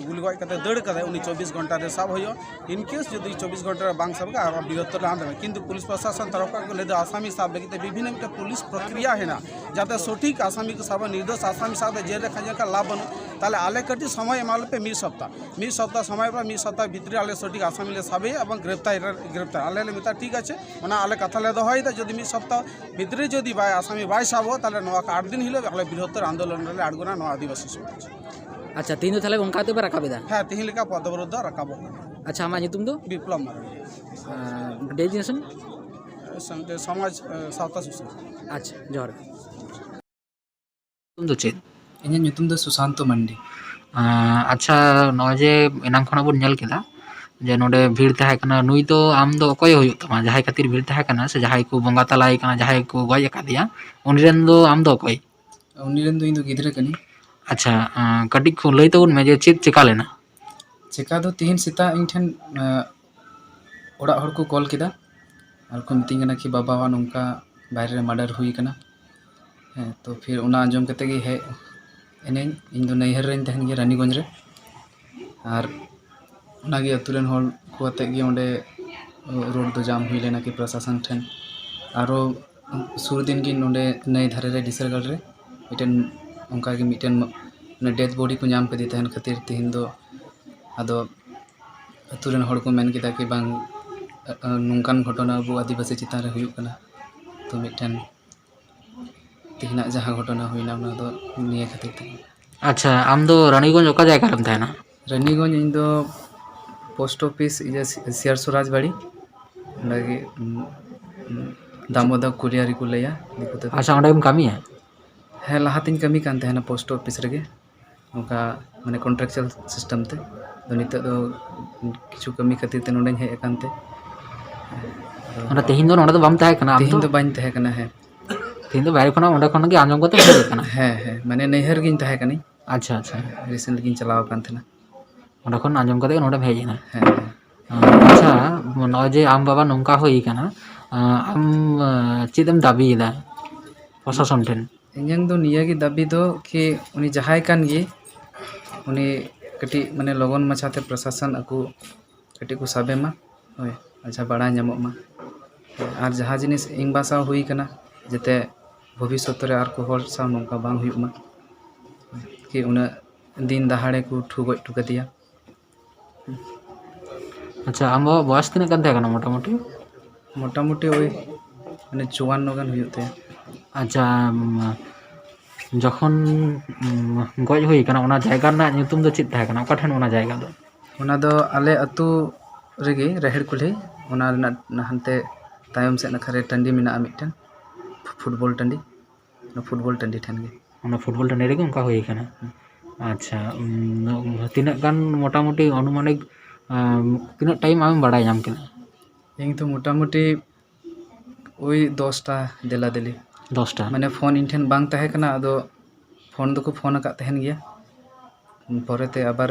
ᱜᱩᱞᱤ ᱜᱚᱡ ᱠᱟᱛᱮ ᱫᱟᱹᱲ ᱠᱟᱫᱟᱭ, ᱩᱱᱤ ᱪᱚᱵᱵᱤᱥ ᱜᱷᱚᱱᱴᱟ ᱨᱮ ᱥᱟᱵ ᱦᱩᱭᱩᱜᱼᱟ᱾ ᱤᱱ ᱠᱮᱥ ᱡᱩᱫᱤ ᱪᱚᱵᱵᱤᱥ ᱜᱷᱚᱱᱴᱟ ᱨᱮ ᱵᱟᱝ ᱥᱟᱵ ᱠᱟᱜᱼᱟ, ᱟᱨ ᱵᱤᱨᱚᱛ ᱨᱮ ᱟᱸᱫᱳᱲᱚᱱ᱾ ᱠᱤᱱᱛᱩ ᱯᱩᱞᱤᱥ ᱯᱨᱚᱥᱟᱥᱚᱱ ᱛᱚᱨᱚᱯ ᱠᱷᱚᱱ ᱠᱚ ᱞᱟᱹᱭ ᱮᱫᱟ, ᱟᱥᱟᱢᱤ ᱥᱟᱵ ᱞᱟᱹᱜᱤᱫ ᱛᱮ ᱵᱤᱵᱷᱤᱱᱱᱚ ᱢᱤᱫᱴᱮᱱ ᱯᱩᱞᱤᱥ ᱯᱨᱚᱠᱨᱤᱭᱟ ᱦᱮᱱᱟᱜ, ᱡᱟᱛᱮ ᱥᱚᱴᱷᱤᱠ ᱟᱥᱟᱢᱤ ᱠᱚ ᱥᱟᱵᱟ᱾ ᱱᱤᱨᱫᱳᱥ ᱟᱥᱟᱢᱤ ᱥᱟᱵ ᱫᱚ ᱡᱮᱞ ᱨᱮ ᱠᱷᱟᱸᱡᱚ ᱞᱮᱠᱷᱟᱱ ᱞᱟᱵᱷ ᱵᱟᱹᱱᱩᱜ᱾ ᱛᱟᱦᱚᱞᱮ ᱟᱞᱮ ᱠᱟᱹᱴᱤᱡ ᱥᱚᱢᱚᱭ ᱮᱢᱟ ᱞᱮᱯᱮ, ᱢᱤᱫ ᱥᱚᱯᱛᱟ, ᱢᱤᱫ ᱥᱚᱯᱛᱟ ᱥᱚᱢᱚᱭ ᱯᱚᱨ ᱢᱤᱫ ᱥᱚᱯᱛᱟ ᱵᱷᱤᱛᱨᱤ ᱟᱞᱮ ᱥᱚᱴᱷᱤᱠ ᱟᱥᱟᱢᱤ ᱞᱮ ᱥᱟᱵᱮᱭᱟ ᱮᱵᱚᱝ ᱜᱨᱮᱯᱛᱟᱨ, ᱜᱨᱮᱯᱛᱟᱨ᱾ ᱟᱞᱮ ᱞᱮ ᱢᱮᱛᱟ, ᱴᱷᱤᱠ ᱟᱪᱷᱮ, ᱚᱱᱟ ᱟᱞᱮ ᱠᱟᱛᱷᱟ ᱞᱮ ᱫᱚᱦᱚᱭᱮᱫᱟ᱾ ᱡᱩᱫᱤ ᱢᱤᱫ ᱥᱚᱯᱛᱟ ᱵᱷᱤᱛᱨᱤ ᱡᱩᱫᱤ ᱵᱟᱭ ᱟᱥᱟᱢᱤ ᱵᱟᱭ ᱥᱟᱵᱚᱜ, ᱛᱟᱦᱚᱞᱮ ᱱᱚᱣᱟ ᱠᱚ ᱟᱴ ᱫᱤᱱ ᱦᱤᱞᱳᱜ ᱟᱞᱮ ᱵᱨᱤᱦᱚᱛᱛᱚᱨ ᱟᱱᱫᱳᱞᱚᱱ ᱨᱮᱞᱮ ᱟᱬᱜᱚᱱᱟ ᱱᱚᱣᱟ ᱟᱹᱫᱤᱵᱟᱹᱥᱤ ᱥᱚᱢᱟᱡᱽ᱾ ᱟᱪᱪᱷᱟ, ᱛᱮᱦᱮᱧ ᱫᱚ ᱛᱟᱦᱚᱞᱮ ᱚᱱᱠᱟ ᱠᱟᱛᱮ ᱯᱮ ᱨᱟᱠᱟᱵ ᱮᱫᱟ? ᱦᱮᱸ, ᱛᱮᱦᱮᱧ ᱞᱮᱠᱟ ᱯᱚᱫᱚᱵᱨᱳᱫᱷ ᱫᱚ ᱨᱟᱠᱟᱵᱚᱜ ᱠᱟᱱᱟ᱾ ᱟᱪᱪᱷᱟ, ᱟᱢᱟᱜ ᱧᱩᱛᱩᱢ ᱫᱚ? ᱵᱤᱯᱞᱚᱵ ᱢᱟᱨᱰᱤ᱾ ᱟᱨ, ᱰᱮᱡᱤᱱᱮᱥᱚᱱ? ᱥᱟᱶᱛᱮ ᱥᱚᱢᱟᱡᱽ, ᱮ, ᱥᱟᱶᱛᱟ ᱥᱩᱥᱟᱹᱨ᱾ ᱟᱪᱪᱷᱟ, ᱡᱚᱦᱟᱨ ᱜᱮ᱾ ᱧᱩᱛᱩᱢ ᱫᱚ ᱪᱮᱫ? ᱤᱧᱟᱹᱜ ᱧᱩᱛᱩᱢ ᱫᱚ ᱥᱩᱥᱟᱱᱛᱚ ᱢᱟᱱᱰᱤ᱾ ᱟᱸ, ᱟᱪᱪᱷᱟ, ᱱᱚᱜᱼᱚᱭ ᱡᱮ ᱮᱱᱟᱝ ᱠᱷᱚᱱᱟᱜ ᱵᱚᱱ ᱧᱮᱞ ᱠᱮᱫᱟ ᱡᱮ ᱱᱚᱰᱮ ᱵᱷᱤᱲ ᱛᱟᱦᱮᱸ ᱠᱟᱱᱟ, ᱱᱩᱭ ᱫᱚ ᱟᱢ ᱫᱚ ᱚᱠᱚᱭ ᱦᱩᱭᱩᱜ ᱛᱟᱢᱟ? ᱡᱟᱦᱟᱸᱭ ᱠᱷᱟᱹᱛᱤᱨ ᱵᱷᱤᱲ ᱛᱟᱦᱮᱸ ᱠᱟᱱᱟ ᱥᱮ ᱡᱟᱦᱟᱸᱭ ᱠᱚ ᱵᱚᱸᱜᱟ ᱛᱟᱞᱟᱭ ᱠᱟᱱᱟ, ᱡᱟᱦᱟᱸᱭ ᱠᱚ ᱜᱚᱡ ᱟᱠᱟᱫᱮᱭᱟ, ᱩᱱᱤ ᱨᱮᱱ ᱫᱚ ᱟᱢ ᱫᱚ ᱚᱠᱚᱭ? ᱩᱱᱤ ᱨᱮᱱ ᱫᱚ ᱤᱧ ᱫᱚ ᱜᱤᱫᱽᱨᱟᱹ ᱠᱟᱹᱱᱟᱹᱧ᱾ ᱟᱪᱪᱷᱟ, ᱟᱸ, ᱠᱟᱹᱴᱤᱡ ᱠᱷᱚᱱ ᱞᱟᱹᱭ ᱛᱟᱵᱚᱱ ᱢᱮ ᱡᱮ ᱪᱮᱫ ᱪᱮᱠᱟ ᱞᱮᱱᱟ? ᱪᱮᱠᱟ ᱫᱚ ᱛᱮᱦᱮᱧ ᱥᱮᱛᱟᱜ ᱤᱧ ᱴᱷᱮᱱ, ᱟᱸ, ᱚᱲᱟᱜ ᱦᱚᱲ ᱠᱚ ᱠᱚᱞ ᱠᱮᱫᱟ ᱟᱨ ᱠᱚ ᱢᱤᱛᱟᱹᱧ ᱠᱟᱱᱟ ᱠᱤ ᱵᱟᱵᱟᱣᱟᱜ ᱱᱚᱝᱠᱟ ᱵᱟᱭᱨᱮ ᱨᱮ ᱢᱟᱨᱰᱟᱨ ᱦᱩᱭ ᱠᱟᱱᱟ᱾ ᱦᱮᱸ, ᱛᱚ ᱯᱷᱤᱨ ᱚᱱᱟ ᱟᱸᱡᱚᱢ ᱠᱟᱛᱮ ᱜᱮ ᱦᱮᱡ ᱮᱱᱟᱹᱧ᱾ ᱤᱧ ᱫᱚ ᱱᱟᱹᱭᱦᱟᱹᱨ ᱨᱮᱧ ᱛᱟᱦᱮᱱ ᱜᱮᱭᱟ ᱨᱟᱱᱤᱜᱚᱸᱡᱽ ᱨᱮ, ᱟᱨ ᱚᱱᱟᱜᱮ ᱟᱹᱛᱩ ᱨᱮᱱ ᱦᱚᱲ ᱠᱚ ᱟᱛᱮᱫ ᱜᱮ ᱚᱸᱰᱮ ᱨᱳᱰ ᱫᱚ ᱡᱟᱢ ᱦᱩᱭ ᱞᱮᱱᱟ ᱠᱤ ᱯᱨᱚᱥᱟᱥᱚᱱ ᱴᱷᱮᱱ᱾ ᱟᱨᱚ ᱥᱩᱨ ᱫᱤᱱ ᱜᱮ ᱱᱚᱰᱮ ᱱᱟᱹᱭ ᱫᱷᱟᱨᱮ ᱨᱮ ᱰᱤᱥᱟᱨᱜᱟᱲ ᱨᱮ ᱢᱤᱫᱴᱮᱱ ᱚᱱᱠᱟᱜᱮ ᱢᱤᱫᱴᱮᱱ ᱰᱮᱛᱷ ᱵᱚᱰᱤ ᱠᱚ ᱧᱟᱢ ᱠᱮᱫᱮ ᱛᱟᱦᱮᱱ ᱠᱷᱟᱹᱛᱤᱨ ᱛᱮᱦᱮᱧ ᱫᱚ ᱟᱫᱚ ᱟᱹᱛᱩ ᱨᱮᱱ ᱦᱚᱲ ᱠᱚ ᱢᱮᱱ ᱠᱮᱫᱟ ᱠᱤ ᱵᱟᱝ, ᱱᱚᱝᱠᱟᱱ ᱜᱷᱚᱴᱚᱱᱟ ᱟᱵᱚ ᱟᱹᱫᱤᱵᱟᱹᱥᱤ ᱪᱮᱛᱟᱱ ᱨᱮ ᱦᱩᱭᱩᱜ ᱠᱟᱱᱟ᱾ ᱛᱚ ᱢᱤᱫᱴᱮᱱ ᱛᱮᱦᱮᱧᱟᱜ ᱡᱟᱦᱟᱸ ᱜᱷᱚᱴᱚᱱᱟ ᱦᱩᱭᱱᱟ, ᱚᱱᱟ ᱫᱚ ᱱᱤᱭᱟᱹ ᱠᱷᱟᱹᱛᱤᱨ ᱛᱮᱜᱮ᱾ ᱟᱪᱪᱷᱟ, ᱟᱢ ᱫᱚ ᱨᱟᱱᱤᱜᱚᱸᱡᱽ ᱚᱠᱟ ᱡᱟᱭᱜᱟ ᱨᱮᱢ ᱛᱟᱦᱮᱱᱟ? ᱨᱟᱱᱤᱜᱚᱸᱡᱽ ᱤᱧ ᱫᱚ ᱯᱳᱥᱴ ᱚᱯᱷᱤᱥ, ᱤᱭᱟᱹ, ᱥᱤ-, ᱥᱤᱭᱟᱲ ᱥᱚᱨᱟᱡᱽ ᱵᱟᱲᱤ᱾ ᱚᱸᱰᱮ ᱜᱮ, ᱩᱸ, ᱩᱸ, ᱫᱟᱢᱳᱫᱚᱨ ᱠᱩᱞᱤᱭᱟᱨᱤ ᱠᱚ ᱞᱟᱹᱭᱟ ᱫᱤᱠᱩ ᱛᱮᱫᱚ᱾ ᱟᱪᱪᱷᱟ, ᱚᱸᱰᱮᱢ ᱠᱟᱹᱢᱤᱭᱟ? ᱦᱮᱸ, ᱞᱟᱦᱟᱛᱤᱧ ᱠᱟᱹᱢᱤ ᱠᱟᱱ ᱛᱟᱦᱮᱱᱟ ᱯᱳᱥᱴ ᱚᱯᱷᱤᱥ ᱨᱮᱜᱮ, ᱱᱚᱝᱠᱟ ᱢᱟᱱᱮ ᱠᱚᱱᱴᱨᱟᱠᱪᱩᱣᱟᱞ ᱥᱤᱥᱴᱮᱢ ᱛᱮ᱾ ᱟᱫᱚ ᱱᱤᱛᱚᱜ ᱫᱚ ᱠᱤᱪᱷᱩ ᱠᱟᱹᱢᱤ ᱠᱷᱟᱹᱛᱤᱨ ᱛᱮ ᱱᱚᱸᱰᱮᱧ ᱦᱮᱡ ᱟᱠᱟᱱ ᱛᱮ᱾ ᱚᱸᱰᱮ ᱛᱮᱦᱮᱧ ᱫᱚ ᱱᱚᱸᱰᱮ ᱫᱚ ᱵᱟᱢ ᱛᱟᱦᱮᱸ ᱠᱟᱱᱟ ᱟᱢ ᱛᱮᱦᱮᱧ ᱫᱚ? ᱫᱚ ᱵᱟᱹᱧ ᱛᱟᱦᱮᱸ ᱠᱟᱱᱟ, ᱦᱮᱸ᱾ ᱛᱮᱦᱮᱧ ᱫᱚ ᱵᱟᱭᱨᱮ ᱠᱷᱚᱱᱟᱜ, ᱚᱸᱰᱮ ᱠᱷᱚᱱ ᱜᱮ ᱟᱸᱡᱚᱢ ᱠᱟᱛᱮ ᱦᱮᱡ ᱟᱠᱟᱱᱟ? ᱦᱮᱸ, ᱦᱮᱸ, ᱢᱟᱱᱮ ᱱᱟᱹᱭᱦᱟᱹᱨ ᱜᱤᱧ ᱛᱟᱦᱮᱸ ᱠᱟᱱᱟᱹᱧ᱾ ᱟᱪᱪᱷᱟ, ᱟᱪᱪᱷᱟ᱾ ᱨᱤᱥᱮᱱᱴ ᱜᱤᱧ ᱪᱟᱞᱟᱣ ᱟᱠᱟᱱ ᱛᱟᱦᱮᱱᱟ᱾ ᱚᱸᱰᱮ ᱠᱷᱚᱱ ᱟᱸᱡᱚᱢ ᱠᱟᱛᱮ ᱜᱮ ᱱᱚᱸᱰᱮᱢ ᱦᱮᱡ ᱮᱱᱟ? ᱦᱮᱸ, ᱦᱮᱸ᱾ ᱟᱪᱪᱷᱟ, ᱱᱚᱜᱼᱚᱭ ᱡᱮ ᱟᱢ ᱵᱟᱵᱟ ᱱᱚᱝᱠᱟ ᱦᱩᱭ ᱠᱟᱱᱟ, ᱟᱢ ᱪᱮᱫ ᱮᱢ ᱫᱟᱹᱵᱤᱭᱮᱫᱟ ᱯᱨᱚᱥᱟᱥᱚᱱ ᱴᱷᱮᱱ? ᱤᱧᱟᱹᱝ ᱫᱚ ᱱᱤᱭᱟᱹ ᱜᱮ ᱫᱟᱹᱵᱤ ᱫᱚ ᱠᱤ ᱩᱱᱤ ᱡᱟᱦᱟᱸᱭ ᱠᱟᱱ ᱜᱮ, ᱩᱱᱤ ᱠᱟᱹᱴᱤᱡ ᱢᱟᱱᱮ ᱞᱚᱜᱚᱱ ᱢᱟᱪᱷᱟᱛᱮ ᱯᱨᱚᱥᱟᱥᱚᱱ ᱟᱠᱚ ᱠᱟᱹᱴᱤᱡ ᱠᱚ ᱥᱟᱵᱮ ᱢᱟ, ᱦᱳᱭ, ᱟᱪᱪᱷᱟ, ᱵᱟᱲᱟᱭ ᱧᱟᱢᱚᱜ ᱢᱟ᱾ ᱟᱨ ᱡᱟᱦᱟᱸ ᱡᱤᱱᱤᱥ ᱤᱧ ᱵᱟ ᱥᱟᱶ ᱦᱩᱭ ᱠᱟᱱᱟ, ᱡᱟᱛᱮ ᱵᱷᱚᱵᱤᱥᱥᱚᱛ ᱨᱮ ᱟᱨ ᱠᱚ ᱦᱚᱲ ᱥᱟᱶ ᱱᱚᱝᱠᱟ ᱵᱟᱝ ᱦᱩᱭᱩᱜ ᱢᱟ, ᱠᱤ ᱩᱱᱟᱹᱜ ᱫᱤᱱ ᱫᱟᱦᱟᱲᱮ ᱠᱚ ᱴᱷᱩ ᱜᱚᱡ ᱦᱚᱴᱚ ᱠᱟᱫᱮᱭᱟ᱾ ᱟᱪᱪᱷᱟ, ᱟᱢ ᱵᱟᱵᱟᱣᱟᱜ ᱵᱚᱭᱮᱥ ᱛᱤᱱᱟᱹᱜ ᱜᱟᱱ ᱛᱟᱦᱮᱸ ᱠᱟᱱᱟ ᱢᱚᱴᱟᱢᱩᱴᱤ? ᱢᱚᱴᱟᱢᱩᱴᱤ ᱳᱭ ᱢᱟᱱᱮ ᱪᱩᱣᱟᱱᱱᱚ ᱜᱟᱱ ᱦᱩᱭᱩᱜ ᱛᱟᱭᱟ᱾ ᱟᱪᱪᱷᱟ, ᱩᱢ, ᱡᱚᱠᱷᱚᱱ, ᱩᱢ, ᱜᱚᱡ ᱦᱩᱭ ᱠᱟᱱᱟ, ᱚᱱᱟ ᱡᱟᱭᱜᱟ ᱨᱮᱱᱟᱜ ᱧᱩᱛᱩᱢ ᱫᱚ ᱪᱮᱫ ᱛᱟᱦᱮᱸ ᱠᱟᱱᱟ? ᱚᱠᱟ ᱴᱷᱮᱱ ᱚᱱᱟ ᱡᱟᱭᱜᱟ ᱫᱚ? ᱚᱱᱟ ᱫᱚ ᱟᱞᱮ ᱟᱹᱛᱩ ᱨᱮᱜᱮ, ᱨᱟᱦᱮᱲ ᱠᱩᱞᱦᱤ, ᱚᱱᱟ ᱨᱮᱱᱟᱜ ᱦᱟᱱᱛᱮ ᱛᱟᱭᱚᱢ ᱥᱮᱫ ᱱᱟᱠᱷᱟ ᱨᱮ ᱴᱟᱺᱰᱤ ᱢᱮᱱᱟᱜᱼᱟ ᱢᱤᱫᱴᱮᱱ, ᱯᱷᱩᱴᱵᱚᱞ ᱴᱟᱺᱰᱤ, ᱚᱱᱟ ᱯᱷᱩᱴᱵᱚᱞ ᱴᱟᱺᱰᱤ ᱴᱷᱮᱱ ᱜᱮ᱾ ᱚᱱᱟ ᱯᱷᱩᱴᱵᱚᱞ ᱴᱟᱺᱰᱤ ᱨᱮᱜᱮ ᱚᱱᱠᱟ ᱦᱩᱭ ᱠᱟᱱᱟ᱾ ᱟᱪᱪᱷᱟ, ᱩᱢ, ᱛᱤᱱᱟᱹᱜ ᱜᱟᱱ ᱢᱚᱴᱟᱢᱩᱴᱤ ᱟᱱᱩᱢᱟᱱᱤᱠ, ᱟᱢ, ᱛᱤᱱᱟᱹᱜ ᱴᱟᱭᱤᱢ ᱟᱢᱮᱢ ᱵᱟᱲᱟᱭ ᱧᱟᱢ ᱠᱮᱫᱟ? ᱤᱧ ᱫᱚ ᱢᱚᱴᱟᱢᱩᱴᱤ ᱳᱭ ᱫᱚᱥᱴᱟ ᱫᱮᱞᱟ ᱫᱮᱞᱤ᱾ ᱫᱚᱥᱴᱟ? ᱢᱟᱱᱮ ᱯᱷᱳᱱ ᱤᱧ ᱴᱷᱮᱱ ᱵᱟᱝ ᱛᱟᱦᱮᱸ ᱠᱟᱱᱟ, ᱟᱫᱚ ᱯᱷᱳᱱ ᱫᱚᱠᱚ ᱯᱷᱳᱱ ᱟᱠᱟᱫ ᱛᱟᱦᱮᱱ ᱜᱮᱭᱟ᱾ ᱯᱚᱨᱮᱛᱮ ᱟᱵᱟᱨ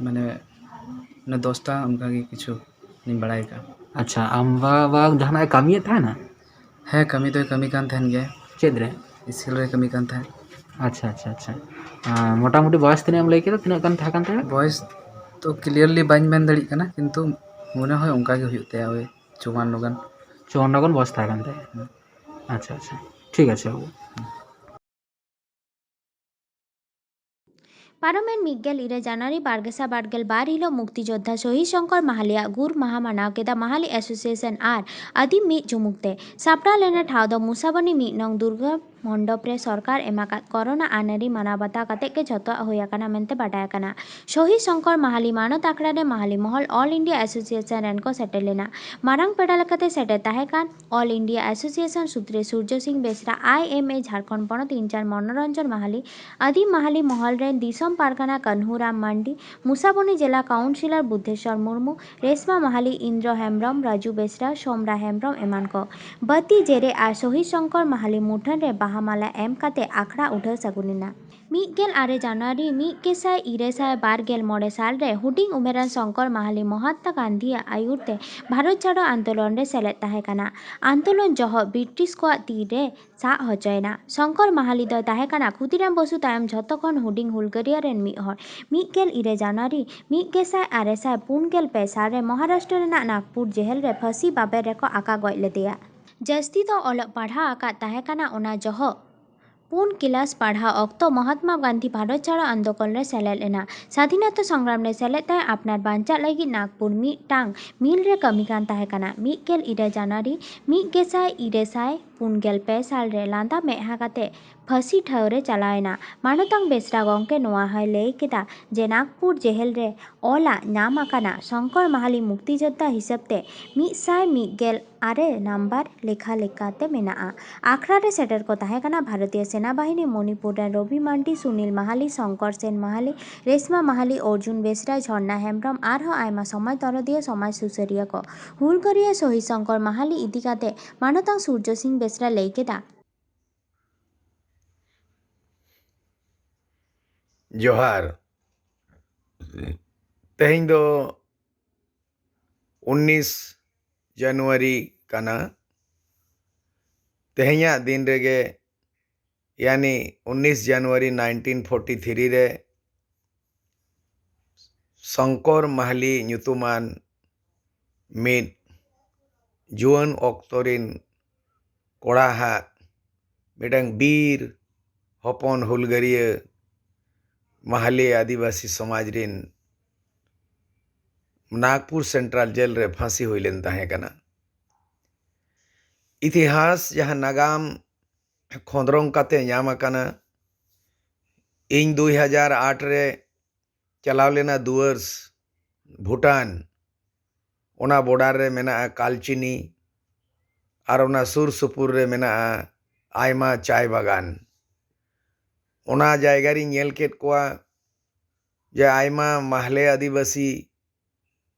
ᱢᱟᱱᱮ ᱚᱱᱟ ᱫᱚᱥᱴᱟ ᱚᱱᱠᱟᱜᱮ ᱠᱤᱪᱷᱩ ᱞᱤᱧ ᱵᱟᱲᱟᱭ ᱟᱠᱟᱫᱼᱟ᱾ ᱟᱪᱪᱷᱟ, ᱟᱢ ᱵᱟᱵᱟ ᱡᱟᱦᱟᱱᱟᱜ ᱮ ᱠᱟᱹᱢᱤᱭᱮᱫ ᱛᱟᱦᱮᱱᱟ? ᱦᱮᱸ, ᱠᱟᱹᱢᱤ ᱫᱚᱭ ᱠᱟᱹᱢᱤ ᱠᱟᱱ ᱛᱟᱦᱮᱱ ᱜᱮᱭᱟ᱾ ᱪᱮᱫ ᱨᱮ? ᱤᱥᱤᱞ ᱨᱮ ᱠᱟᱹᱢᱤ ᱠᱟᱱ ᱛᱟᱦᱮᱸᱫ᱾ ᱟᱪᱪᱷᱟ, ᱟᱪᱪᱷᱟ, ᱟᱪᱪᱷᱟ᱾ ᱟᱨ ᱢᱚᱴᱟᱢᱩᱴᱤ ᱵᱚᱭᱮᱥ ᱛᱤᱱᱟᱹᱜ ᱮᱢ ᱞᱟᱹᱭ ᱠᱮᱫᱟ, ᱛᱤᱱᱟᱹᱜ ᱜᱟᱱ ᱛᱟᱦᱮᱸ ᱠᱟᱱ ᱛᱟᱭᱟ? ᱵᱚᱭᱮᱥ ᱛᱚ ᱠᱞᱤᱭᱟᱨᱞᱤ ᱵᱟᱹᱧ ᱢᱮᱱ ᱫᱟᱲᱮᱭᱟᱜ ᱠᱟᱱᱟ, ᱠᱤᱱᱛᱩ ᱢᱚᱱᱮ ᱦᱚᱭ ᱚᱱᱠᱟ ᱜᱮ ᱦᱩᱭᱩᱜ ᱛᱟᱭᱟ, ᱳᱭ ᱪᱩᱣᱟᱱᱱᱚ ᱜᱟᱱ᱾ ᱪᱩᱣᱟᱱᱱᱚ ᱜᱟᱱ ᱵᱚᱭᱮᱥ ᱛᱟᱦᱮᱸ ᱠᱟᱱ ᱛᱟᱭᱟ᱾ ᱟᱪᱪᱷᱟ, ᱟᱪᱪᱷᱟ, ᱴᱷᱤᱠ ᱟᱪᱷᱮ ᱵᱟᱹᱵᱩ᱾ ᱯᱟᱨᱚᱢᱮᱱ ᱢᱤᱫ ᱜᱮᱞ ᱤᱨᱟᱹᱞ ᱡᱟᱱᱩᱣᱟᱨᱤ ᱵᱟᱨ ᱜᱮᱥᱟᱭ ᱵᱟᱨ ᱜᱮᱞ ᱵᱟᱨ ᱦᱤᱞᱳᱜ ᱢᱩᱠᱛᱤ ᱡᱳᱫᱽᱫᱷᱟ ᱥᱚᱦᱤᱫ ᱥᱚᱝᱠᱚᱨ ᱢᱟᱦᱟᱞᱤᱭᱟᱜ ᱜᱩᱨ ᱢᱟᱦᱟ ᱢᱟᱱᱟᱣ ᱠᱮᱫᱟ ᱢᱟᱦᱟᱞᱤ ᱮᱥᱳᱥᱤᱭᱮᱥᱚᱱ ᱟᱨ ᱟᱹᱫᱤᱢ ᱢᱤᱫ ᱡᱩᱢᱩᱠ ᱛᱮ᱾ ᱥᱟᱯᱲᱟᱣ ᱞᱮᱱᱟ ᱴᱷᱟᱶ ᱫᱚ ᱢᱩᱥᱟᱵᱚᱱᱤ ᱢᱤᱫ ᱱᱚᱝ ᱫᱩᱨᱜᱟ ᱢᱚᱱᱰᱚᱯ ᱨᱮ ᱥᱚᱨᱠᱟᱨ ᱮᱢ ᱟᱠᱟᱫ ᱠᱚᱨᱳᱱᱟ ᱟᱹᱱᱟᱹᱨᱤ ᱢᱟᱱᱟᱣ ᱵᱟᱛᱟᱣ ᱠᱟᱛᱮ ᱜᱮ ᱡᱷᱚᱛᱚᱣᱟᱜ ᱦᱩᱭ ᱟᱠᱟᱱᱟ ᱢᱮᱱᱛᱮ ᱵᱟᱰᱟᱭ ᱟᱠᱟᱱᱟ᱾ ᱥᱚᱦᱤᱫ ᱥᱚᱝᱠᱚᱨ ᱢᱟᱦᱟᱞᱤ ᱢᱟᱱᱚᱛ ᱟᱠᱷᱲᱟ ᱨᱮ ᱢᱟᱦᱟᱞᱤ ᱢᱚᱦᱚᱞ ᱚᱞ ᱤᱱᱰᱤᱭᱟ ᱮᱥᱳᱥᱤᱭᱮᱥᱚᱱ ᱨᱮᱱ ᱠᱚ ᱥᱮᱴᱮᱨ ᱞᱮᱱᱟ᱾ ᱢᱟᱨᱟᱝ ᱯᱮᱲᱟ ᱞᱮᱠᱟᱛᱮ ᱥᱮᱴᱮᱨ ᱛᱟᱦᱮᱸ ᱠᱟᱱ ᱚᱞ ᱤᱱᱰᱤᱭᱟ ᱮᱥᱳᱥᱤᱭᱮᱥᱚᱱ ᱥᱩᱛᱨᱮ ᱥᱩᱨᱡᱚ ᱥᱤᱝ ᱵᱮᱥᱨᱟ, ᱟᱭ ᱮᱢ ᱮ ᱡᱷᱟᱲᱠᱷᱚᱸᱰ ᱯᱚᱱᱚᱛ ᱤᱱᱪᱟᱨᱡᱽ ᱢᱚᱱᱳᱨᱚᱧᱡᱚᱱ ᱢᱟᱦᱟᱞᱤ, ᱟᱹᱫᱤᱢ ᱢᱟᱦᱟᱞᱤ ᱢᱚᱦᱚᱞ ᱨᱮᱱ ᱫᱤᱥᱚᱢ ᱯᱟᱨᱜᱟᱱᱟ ᱠᱟᱹᱱᱦᱩᱨᱟᱢ ᱢᱟᱱᱰᱤ, ᱢᱩᱥᱟᱵᱚᱱᱤ ᱡᱮᱞᱟ ᱠᱟᱣᱩᱱᱥᱤᱞᱚᱨ ᱵᱩᱫᱷᱮᱥᱣᱚᱨ ᱢᱩᱨᱢᱩ, ᱨᱮᱥᱢᱟ ᱢᱟᱦᱟᱞᱤ, ᱤᱱᱫᱨᱚ ᱦᱮᱢᱵᱨᱚᱢ, ᱨᱟᱡᱩ ᱵᱮᱥᱨᱟ, ᱥᱳᱢᱨᱟ ᱦᱮᱢᱵᱨᱚᱢ ᱮᱢᱟᱱ ᱠᱚ᱾ ᱵᱟᱹᱛᱤ ᱡᱮᱨᱮᱫ ᱟᱨ ᱥᱚᱦᱤᱫ ᱥᱚᱝᱠᱚᱨ ᱢᱟᱦᱟᱞᱤ ᱢᱩᱴᱷᱟᱹᱱ ᱨᱮ ᱵᱟᱦᱟ ᱢᱟᱞᱟ ᱮᱢ ᱠᱟᱛᱮ ᱟᱠᱷᱲᱟ ᱩᱰᱷᱟᱹᱣ ᱥᱟᱹᱜᱩᱱ ᱮᱱᱟ᱾ ᱢᱤᱫ ᱜᱮᱞ ᱟᱨᱮ ᱡᱟᱱᱩᱣᱟᱨᱤ ᱢᱤᱫ ᱜᱮᱥᱟᱭ ᱤᱨᱟᱹᱞ ᱥᱟᱭ ᱵᱟᱨ ᱜᱮᱞ ᱢᱚᱬᱮ ᱥᱟᱞ ᱨᱮ ᱦᱩᱰᱤᱧ ᱩᱢᱮᱨᱟᱱ ᱥᱚᱝᱠᱚᱨ ᱢᱟᱦᱟᱞᱤ ᱢᱚᱦᱟᱛᱢᱟ ᱜᱟᱱᱫᱷᱤᱭᱟᱜ ᱟᱹᱭᱩᱨ ᱛᱮ ᱵᱷᱟᱨᱚᱛ ᱪᱷᱟᱰᱚ ᱟᱱᱫᱳᱞᱚᱱ ᱨᱮ ᱥᱮᱞᱮᱫ ᱛᱟᱦᱮᱸ ᱠᱟᱱᱟ᱾ ᱟᱱᱫᱳᱞᱚᱱ ᱡᱚᱦᱚᱜ ᱵᱨᱤᱴᱤᱥ ᱠᱚᱣᱟᱜ ᱛᱤ ᱨᱮ ᱥᱟᱵ ᱦᱚᱪᱚᱭᱮᱱᱟ᱾ ᱥᱚᱝᱠᱚᱨ ᱢᱟᱦᱟᱞᱤ ᱫᱚᱭ ᱛᱟᱦᱮᱸ ᱠᱟᱱᱟ ᱠᱷᱩᱫᱤᱨᱟᱢ ᱵᱚᱥᱩ ᱛᱟᱭᱚᱢ ᱡᱷᱚᱛᱚ ᱠᱷᱚᱱ ᱦᱩᱰᱤᱧ ᱦᱩᱞᱜᱟᱹᱨᱤᱭᱟᱹ ᱨᱮᱱ ᱢᱤᱫ ᱦᱚᱲ᱾ ᱢᱤᱫ ᱜᱮᱞ ᱤᱨᱟᱹᱞ ᱡᱟᱱᱩᱣᱟᱨᱤ ᱢᱤᱫ ᱜᱮᱥᱟᱭ ᱟᱨᱮ ᱥᱟᱭ ᱯᱩᱱ ᱜᱮᱞ ᱯᱮ ᱥᱟᱞ ᱨᱮ ᱢᱚᱦᱟᱨᱟᱥᱴᱨᱚ ᱨᱮᱱᱟᱜ ᱱᱟᱜᱽᱯᱩᱨ ᱡᱮᱦᱮᱞ ᱨᱮ ᱯᱷᱟᱹᱥᱤ ᱵᱟᱵᱮᱨ ᱨᱮᱠᱚ ᱟᱠᱟ ᱜᱚᱡ ᱞᱮᱫᱮᱭᱟ᱾ ᱡᱟᱹᱥᱛᱤ ᱫᱚ ᱚᱞᱚᱜ ᱯᱟᱲᱦᱟᱣ ᱟᱠᱟᱫ ᱛᱟᱦᱮᱸ ᱠᱟᱱᱟ ᱚᱱᱟ ᱡᱚᱦᱚᱜ᱾ ᱯᱩᱱ ᱠᱤᱞᱟᱥ ᱯᱟᱲᱦᱟᱣ ᱚᱠᱛᱚ ᱢᱚᱦᱟᱛᱢᱟ ᱜᱟᱱᱫᱷᱤ ᱵᱷᱟᱨᱚᱛ ᱪᱷᱟᱲᱚ ᱟᱱᱫᱳᱞᱚᱱ ᱨᱮ ᱥᱮᱞᱮᱫ ᱞᱮᱱᱟ᱾ ᱥᱟᱫᱷᱤᱱᱚᱛᱟ ᱥᱚᱝᱜᱨᱟᱢ ᱨᱮ ᱥᱮᱞᱮᱫ ᱛᱟᱭ ᱟᱯᱱᱟᱨ ᱵᱟᱧᱪᱟᱜ ᱞᱟᱹᱜᱤᱫ ᱱᱟᱜᱽᱯᱩᱨ ᱢᱤᱫᱴᱟᱝ ᱢᱤᱞ ᱨᱮ ᱠᱟᱹᱢᱤ ᱠᱟᱱ ᱛᱟᱦᱮᱸ ᱠᱟᱱᱟ᱾ ᱢᱤᱫ ᱜᱮᱞ ᱤᱨᱟᱹᱞ ᱡᱟᱱᱩᱣᱟᱨᱤ ᱢᱤᱫ ᱜᱮᱥᱟᱭ ᱤᱨᱟᱹᱞ ᱥᱟᱭ ᱯᱩᱱ ᱜᱮᱞ ᱯᱮ ᱥᱟᱞ ᱨᱮ ᱞᱟᱸᱫᱟ ᱢᱮᱫᱦᱟ ᱠᱟᱛᱮ ᱯᱷᱟᱹᱥᱤ ᱴᱷᱟᱶ ᱨᱮ ᱪᱟᱞᱟᱣ ᱮᱱᱟ᱾ ᱢᱟᱱᱚᱛᱟᱱ ᱵᱮᱥᱨᱟ ᱜᱚᱢᱠᱮ ᱱᱚᱣᱟ ᱦᱚᱸᱭ ᱞᱟᱹᱭ ᱠᱮᱫᱟ ᱡᱮ ᱱᱟᱜᱽᱯᱩᱨ ᱡᱮᱦᱮᱞ ᱨᱮ ᱚᱞᱟᱜ ᱧᱟᱢ ᱟᱠᱟᱱᱟ᱾ ᱥᱚᱝᱠᱚᱨ ᱢᱟᱦᱟᱞᱤ ᱢᱩᱠᱛᱤᱡᱳᱫᱽᱫᱷᱟ ᱦᱤᱥᱟᱹᱵ ᱛᱮ ᱢᱤᱫ ᱥᱟᱭ ᱢᱤᱫ ᱜᱮᱞ ᱟᱨᱮ ᱱᱟᱢᱵᱟᱨ ᱞᱮᱠᱷᱟ ᱞᱮᱠᱟᱛᱮ ᱢᱮᱱᱟᱜᱼᱟ᱾ ᱟᱠᱷᱲᱟ ᱨᱮ ᱥᱮᱴᱮᱨ ᱠᱚ ᱛᱟᱦᱮᱸ ᱠᱟᱱᱟ ᱵᱷᱟᱨᱚᱛᱤᱭᱚ ᱥᱮᱱᱟ ᱵᱟᱦᱤᱱᱤ, ᱢᱚᱱᱤᱯᱩᱨ ᱨᱮᱱ ᱨᱚᱵᱤ ᱢᱟᱱᱰᱤ, ᱥᱩᱱᱤᱞ ᱢᱟᱦᱟᱞᱤ, ᱥᱚᱝᱠᱚᱨ ᱥᱮᱱ ᱢᱟᱦᱟᱞᱤ, ᱨᱮᱥᱢᱟ ᱢᱟᱦᱟᱞᱤ, ᱚᱨᱡᱩᱱ ᱵᱮᱥᱨᱟ, ᱡᱷᱚᱨᱱᱟ ᱦᱮᱢᱵᱨᱚᱢ, ᱟᱨᱦᱚᱸ ᱟᱭᱢᱟ ᱥᱚᱢᱟᱡᱽ ᱫᱚᱨᱚᱫᱤᱭᱟᱹ, ᱥᱚᱢᱟᱡᱽ ᱥᱩᱥᱟᱹᱨᱤᱭᱟᱹ ᱠᱚ᱾ ᱦᱩᱞᱜᱟᱹᱨᱤᱭᱟᱹ ᱥᱚᱦᱤᱫ ᱥᱚᱝᱠᱚᱨ ᱢᱟᱦᱟᱞᱤ ᱤᱫᱤ ᱠᱟᱛᱮ ᱢᱟᱱᱚᱛᱟᱱ ᱥᱩᱨᱡᱚ ᱥᱤᱝ ᱵᱮᱥᱨᱟ ᱞᱟᱹᱭ ᱠᱮᱫᱟ᱾ ᱡᱚᱦᱟᱨ᱾ ᱛᱮᱦᱮᱧ ᱫᱚ ᱩᱱᱤᱥ ᱡᱟᱱᱩᱣᱟᱨᱤ ᱠᱟᱱᱟ᱾ ᱛᱮᱦᱮᱧᱟᱜ ᱫᱤᱱ ᱨᱮᱜᱮ, ᱭᱟᱱᱤ ᱩᱱᱤᱥ ᱡᱟᱱᱩᱣᱟᱨᱤ ᱱᱟᱭᱤᱱᱴᱤᱱ ᱯᱷᱳᱨᱴᱤ ᱛᱷᱨᱤ ᱨᱮ ᱥᱚᱝᱠᱚᱨ ᱢᱟᱦᱞᱤ ᱧᱩᱛᱩᱢᱟᱱ ᱢᱤᱫ ᱡᱩᱣᱟᱹᱱ ᱚᱠᱛᱚ ᱨᱤᱱ ᱠᱚᱲᱟ ᱦᱟᱜ ᱢᱤᱫᱴᱟᱝ ᱵᱤᱨ ᱦᱚᱯᱚᱱ ᱦᱩᱞᱜᱟᱹᱨᱤᱭᱟᱹ ᱢᱟᱦᱞᱮ ᱟᱹᱫᱤᱵᱟᱹᱥᱤ ᱥᱚᱢᱟᱡᱽ ᱨᱤᱱ ᱱᱟᱜᱽᱯᱩᱨ ᱥᱮᱱᱴᱨᱟᱞ ᱡᱮᱞ ᱨᱮ ᱯᱷᱟᱸᱥᱤ ᱦᱩᱭ ᱞᱮᱱ ᱛᱟᱦᱮᱸ ᱠᱟᱱᱟ᱾ ᱤᱛᱤᱦᱟᱥ ᱡᱟᱦᱟᱸ ᱱᱟᱜᱟᱢ ᱠᱷᱚᱸᱫᱽᱨᱚᱝ ᱠᱟᱛᱮ ᱧᱟᱢ ᱟᱠᱟᱱᱟ᱾ ᱤᱧ ᱫᱩᱭ ᱦᱟᱡᱟᱨ ᱟᱴ ᱨᱮ ᱪᱟᱞᱟᱣ ᱞᱮᱱᱟ ᱫᱩᱣᱟᱹᱨᱥ, ᱵᱷᱩᱴᱟᱱ᱾ ᱚᱱᱟ ᱵᱚᱰᱟᱨ ᱨᱮ ᱢᱮᱱᱟᱜᱼᱟ ᱠᱟᱞᱪᱤᱱᱤ, ᱟᱨ ᱚᱱᱟ ᱥᱩᱨ ᱥᱩᱯᱩᱨ ᱨᱮ ᱢᱮᱱᱟᱜᱼᱟ ᱟᱭᱢᱟ ᱪᱟᱭ ᱵᱟᱜᱟᱱ᱾ ᱚᱱᱟ ᱡᱟᱭᱜᱟ ᱨᱤᱧ ᱧᱮᱞ ᱠᱮᱫ ᱠᱚᱣᱟ ᱡᱮ ᱟᱭᱢᱟ ᱢᱟᱦᱞᱮ ᱟᱹᱫᱤᱵᱟᱹᱥᱤ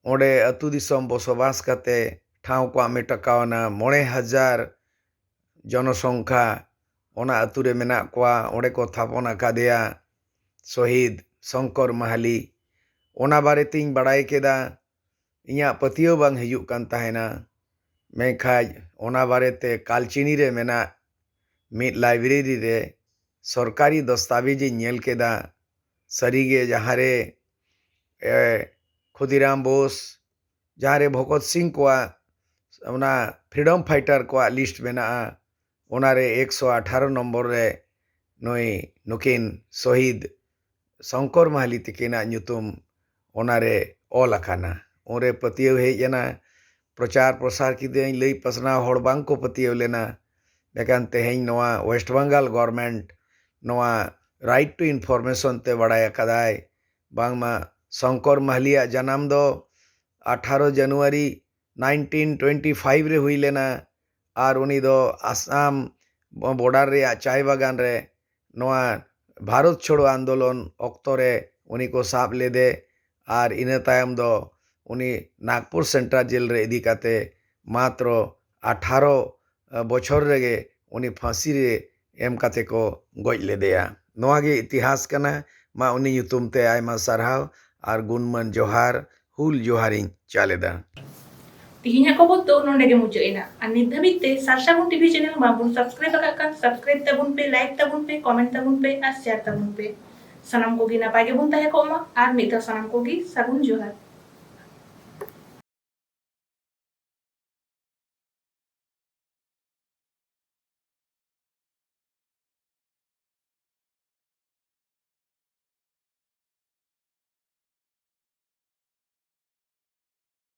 ᱚᱸᱰᱮ ᱟᱹᱛᱩ ᱫᱤᱥᱚᱢ ᱵᱚᱥᱚᱵᱟᱥ ᱠᱟᱛᱮ ᱴᱷᱟᱶ ᱠᱚ ᱟᱢᱮᱴ ᱟᱠᱟᱣᱱᱟ᱾ ᱢᱚᱬᱮ ᱦᱟᱡᱟᱨ ᱡᱚᱱᱚᱥᱚᱝᱠᱷᱟ ᱚᱱᱟ ᱟᱹᱛᱩ ᱨᱮ ᱢᱮᱱᱟᱜ ᱠᱚᱣᱟ, ᱚᱸᱰᱮ ᱠᱚ ᱛᱷᱟᱯᱚᱱ ᱟᱠᱟᱫᱮᱭᱟ ᱥᱚᱦᱤᱫ ᱥᱚᱝᱠᱚᱨ ᱢᱟᱦᱟᱞᱤ᱾ ᱚᱱᱟ ᱵᱟᱨᱮᱛᱤᱧ ᱵᱟᱲᱟᱭ ᱠᱮᱫᱟ, ᱤᱧᱟᱹᱜ ᱯᱟᱹᱛᱭᱟᱹᱣ ᱵᱟᱝ ᱦᱤᱡᱩᱜ ᱠᱟᱱ ᱛᱟᱦᱮᱱᱟ᱾ ᱢᱮᱱᱠᱷᱟᱡ ᱚᱱᱟ ᱵᱟᱨᱮᱛᱮ ᱠᱟᱞᱪᱤᱱᱤ ᱨᱮ ᱢᱮᱱᱟᱜ ᱢᱤᱫ ᱞᱟᱭᱵᱨᱮᱨᱤ ᱨᱮ ᱥᱚᱨᱠᱟᱨᱤ ᱫᱚᱥᱛᱟᱵᱮᱡᱽ ᱤᱧ ᱧᱮᱞ ᱠᱮᱫᱟ᱾ ᱥᱟᱹᱨᱤᱜᱮ ᱡᱟᱦᱟᱸᱨᱮ ᱮ, ᱠᱷᱩᱫᱤᱨᱟᱢ ᱵᱳᱥ, ᱡᱟᱦᱟᱸᱨᱮ ᱵᱷᱚᱜᱚᱛ ᱥᱤᱝ ᱠᱚᱣᱟᱜ ᱚᱱᱟ ᱯᱷᱨᱤᱰᱚᱢ ᱯᱷᱟᱭᱴᱟᱨ ᱠᱚᱣᱟᱜ ᱞᱤᱥᱴ ᱢᱮᱱᱟᱜᱼᱟ, ᱚᱱᱟᱨᱮ ᱮᱠᱥᱚ ᱟᱴᱷᱟᱨᱚ ᱱᱚᱢᱵᱚᱨ ᱨᱮ ᱱᱩᱭ, ᱱᱩᱠᱤᱱ ᱥᱚᱦᱤᱫ ᱥᱚᱝᱠᱚᱨ ᱢᱟᱦᱟᱞᱤ ᱛᱤᱠᱤᱱᱟᱜ ᱧᱩᱛᱩᱢ ᱚᱱᱟᱨᱮ ᱚᱞ ᱟᱠᱟᱱᱟ᱾ ᱩᱱᱨᱮ ᱯᱟᱹᱛᱭᱟᱹᱣ ᱦᱮᱡ ᱮᱱᱟ, ᱯᱨᱚᱪᱟᱨ ᱯᱨᱚᱥᱟᱨ ᱠᱤᱫᱟᱹᱧ, ᱞᱟᱹᱭ ᱯᱟᱥᱱᱟᱣ, ᱦᱚᱲ ᱵᱟᱝ ᱠᱚ ᱯᱟᱹᱛᱭᱟᱹᱣ ᱞᱮᱱᱟ᱾ ᱢᱮᱱᱠᱷᱟᱱ ᱛᱮᱦᱮᱧ ᱱᱚᱣᱟ ᱳᱭᱮᱥᱴ ᱵᱮᱝᱜᱟᱞ ᱜᱚᱨᱢᱮᱱᱴ ᱱᱚᱣᱟ ᱨᱟᱭᱤᱴ ᱴᱩ ᱤᱱᱯᱷᱚᱨᱢᱮᱥᱚᱱ ᱛᱮ ᱵᱟᱲᱟᱭ ᱟᱠᱟᱫᱟᱭ ᱵᱟᱝᱢᱟ ᱥᱚᱝᱠᱚᱨ ᱢᱟᱦᱞᱤᱭᱟᱜ ᱡᱟᱱᱟᱢ ᱫᱚ ᱟᱴᱷᱟᱨᱚ ᱡᱟᱱᱩᱣᱟᱨᱤ ᱱᱟᱭᱤᱱᱴᱤᱱ ᱴᱩᱭᱮᱱᱴᱤ ᱯᱷᱟᱭᱤᱵᱷ ᱨᱮ ᱦᱩᱭ ᱞᱮᱱᱟ, ᱟᱨ ᱩᱱᱤ ᱫᱚ ᱟᱥᱟᱢ ᱵᱚᱰᱟᱨ ᱨᱮᱭᱟᱜ ᱪᱟᱭ ᱵᱟᱜᱟᱱ ᱨᱮ ᱱᱚᱣᱟ ᱵᱷᱟᱨᱚᱛ ᱪᱷᱳᱲᱳ ᱟᱱᱫᱳᱞᱚᱱ ᱚᱠᱛᱚ ᱨᱮ ᱩᱱᱤ ᱠᱚ ᱥᱟᱵ ᱞᱮᱫᱮ, ᱟᱨ ᱤᱱᱟᱹ ᱛᱟᱭᱚᱢ ᱫᱚ ᱩᱱᱤ ᱱᱟᱜᱽᱯᱩᱨ ᱥᱮᱱᱴᱨᱟᱞ ᱡᱮᱞ ᱨᱮ ᱤᱫᱤ ᱠᱟᱛᱮ ᱢᱟᱛᱨᱚ ᱟᱴᱷᱟᱨᱚ ᱵᱚᱪᱷᱚᱨ ᱨᱮᱜᱮ ᱩᱱᱤ ᱯᱷᱟᱸᱥᱤ ᱨᱮ ᱮᱢ ᱠᱟᱛᱮ ᱠᱚ ᱜᱚᱡ ᱞᱮᱫᱮᱭᱟ᱾ ᱱᱚᱣᱟ ᱜᱮ ᱤᱛᱤᱦᱟᱥ ᱠᱟᱱᱟ᱾ ᱢᱟ ᱩᱱᱤ ᱧᱩᱛᱩᱢ ᱛᱮ ᱟᱭᱢᱟ ᱥᱟᱨᱦᱟᱣ ᱟᱨ ᱜᱩᱱᱢᱟᱱ ᱡᱚᱦᱟᱨ, ᱦᱩᱞ ᱡᱚᱦᱟᱨᱤᱧ ᱪᱟᱞ ᱮᱫᱟ᱾ ᱛᱤᱦᱤᱧᱟᱜ ᱠᱷᱚᱵᱚᱨ ᱫᱚ ᱱᱚᱰᱮ ᱜᱮ ᱢᱩᱪᱟᱹᱫ ᱮᱱᱟ᱾ ᱟᱨ ᱱᱤᱛ ᱫᱷᱟᱹᱵᱤᱡ ᱛᱮ ᱥᱟᱨᱥᱟᱜᱩᱱ ᱴᱤᱵᱷᱤ ᱪᱮᱱᱮᱞ ᱵᱟᱝᱵᱚᱱ ᱥᱟᱵᱥᱠᱨᱟᱭᱤᱵ ᱟᱠᱟᱫ ᱠᱷᱟᱱ ᱥᱟᱵᱥᱠᱨᱟᱭᱤᱵ ᱛᱟᱵᱚᱱ ᱯᱮ, ᱞᱟᱭᱤᱠ ᱛᱟᱵᱚᱱ ᱯᱮ, ᱠᱚᱢᱮᱱᱴ ᱛᱟᱵᱚᱱ ᱯᱮ ᱟᱨ ᱥᱮᱭᱟᱨ ᱛᱟᱵᱚᱱ ᱯᱮ᱾ ᱥᱟᱱᱟᱢ ᱠᱚᱜᱮ ᱱᱟᱯᱟᱭ ᱜᱮᱵᱚᱱ ᱛᱟᱦᱮᱸ ᱠᱚᱜ ᱢᱟ᱾ ᱟᱨ ᱢᱤᱫ ᱫᱷᱟᱣ ᱥᱟᱱᱟᱢ ᱠᱚᱜᱮ ᱥᱟᱹᱜᱩᱱ ᱡᱚᱦᱟᱨ᱾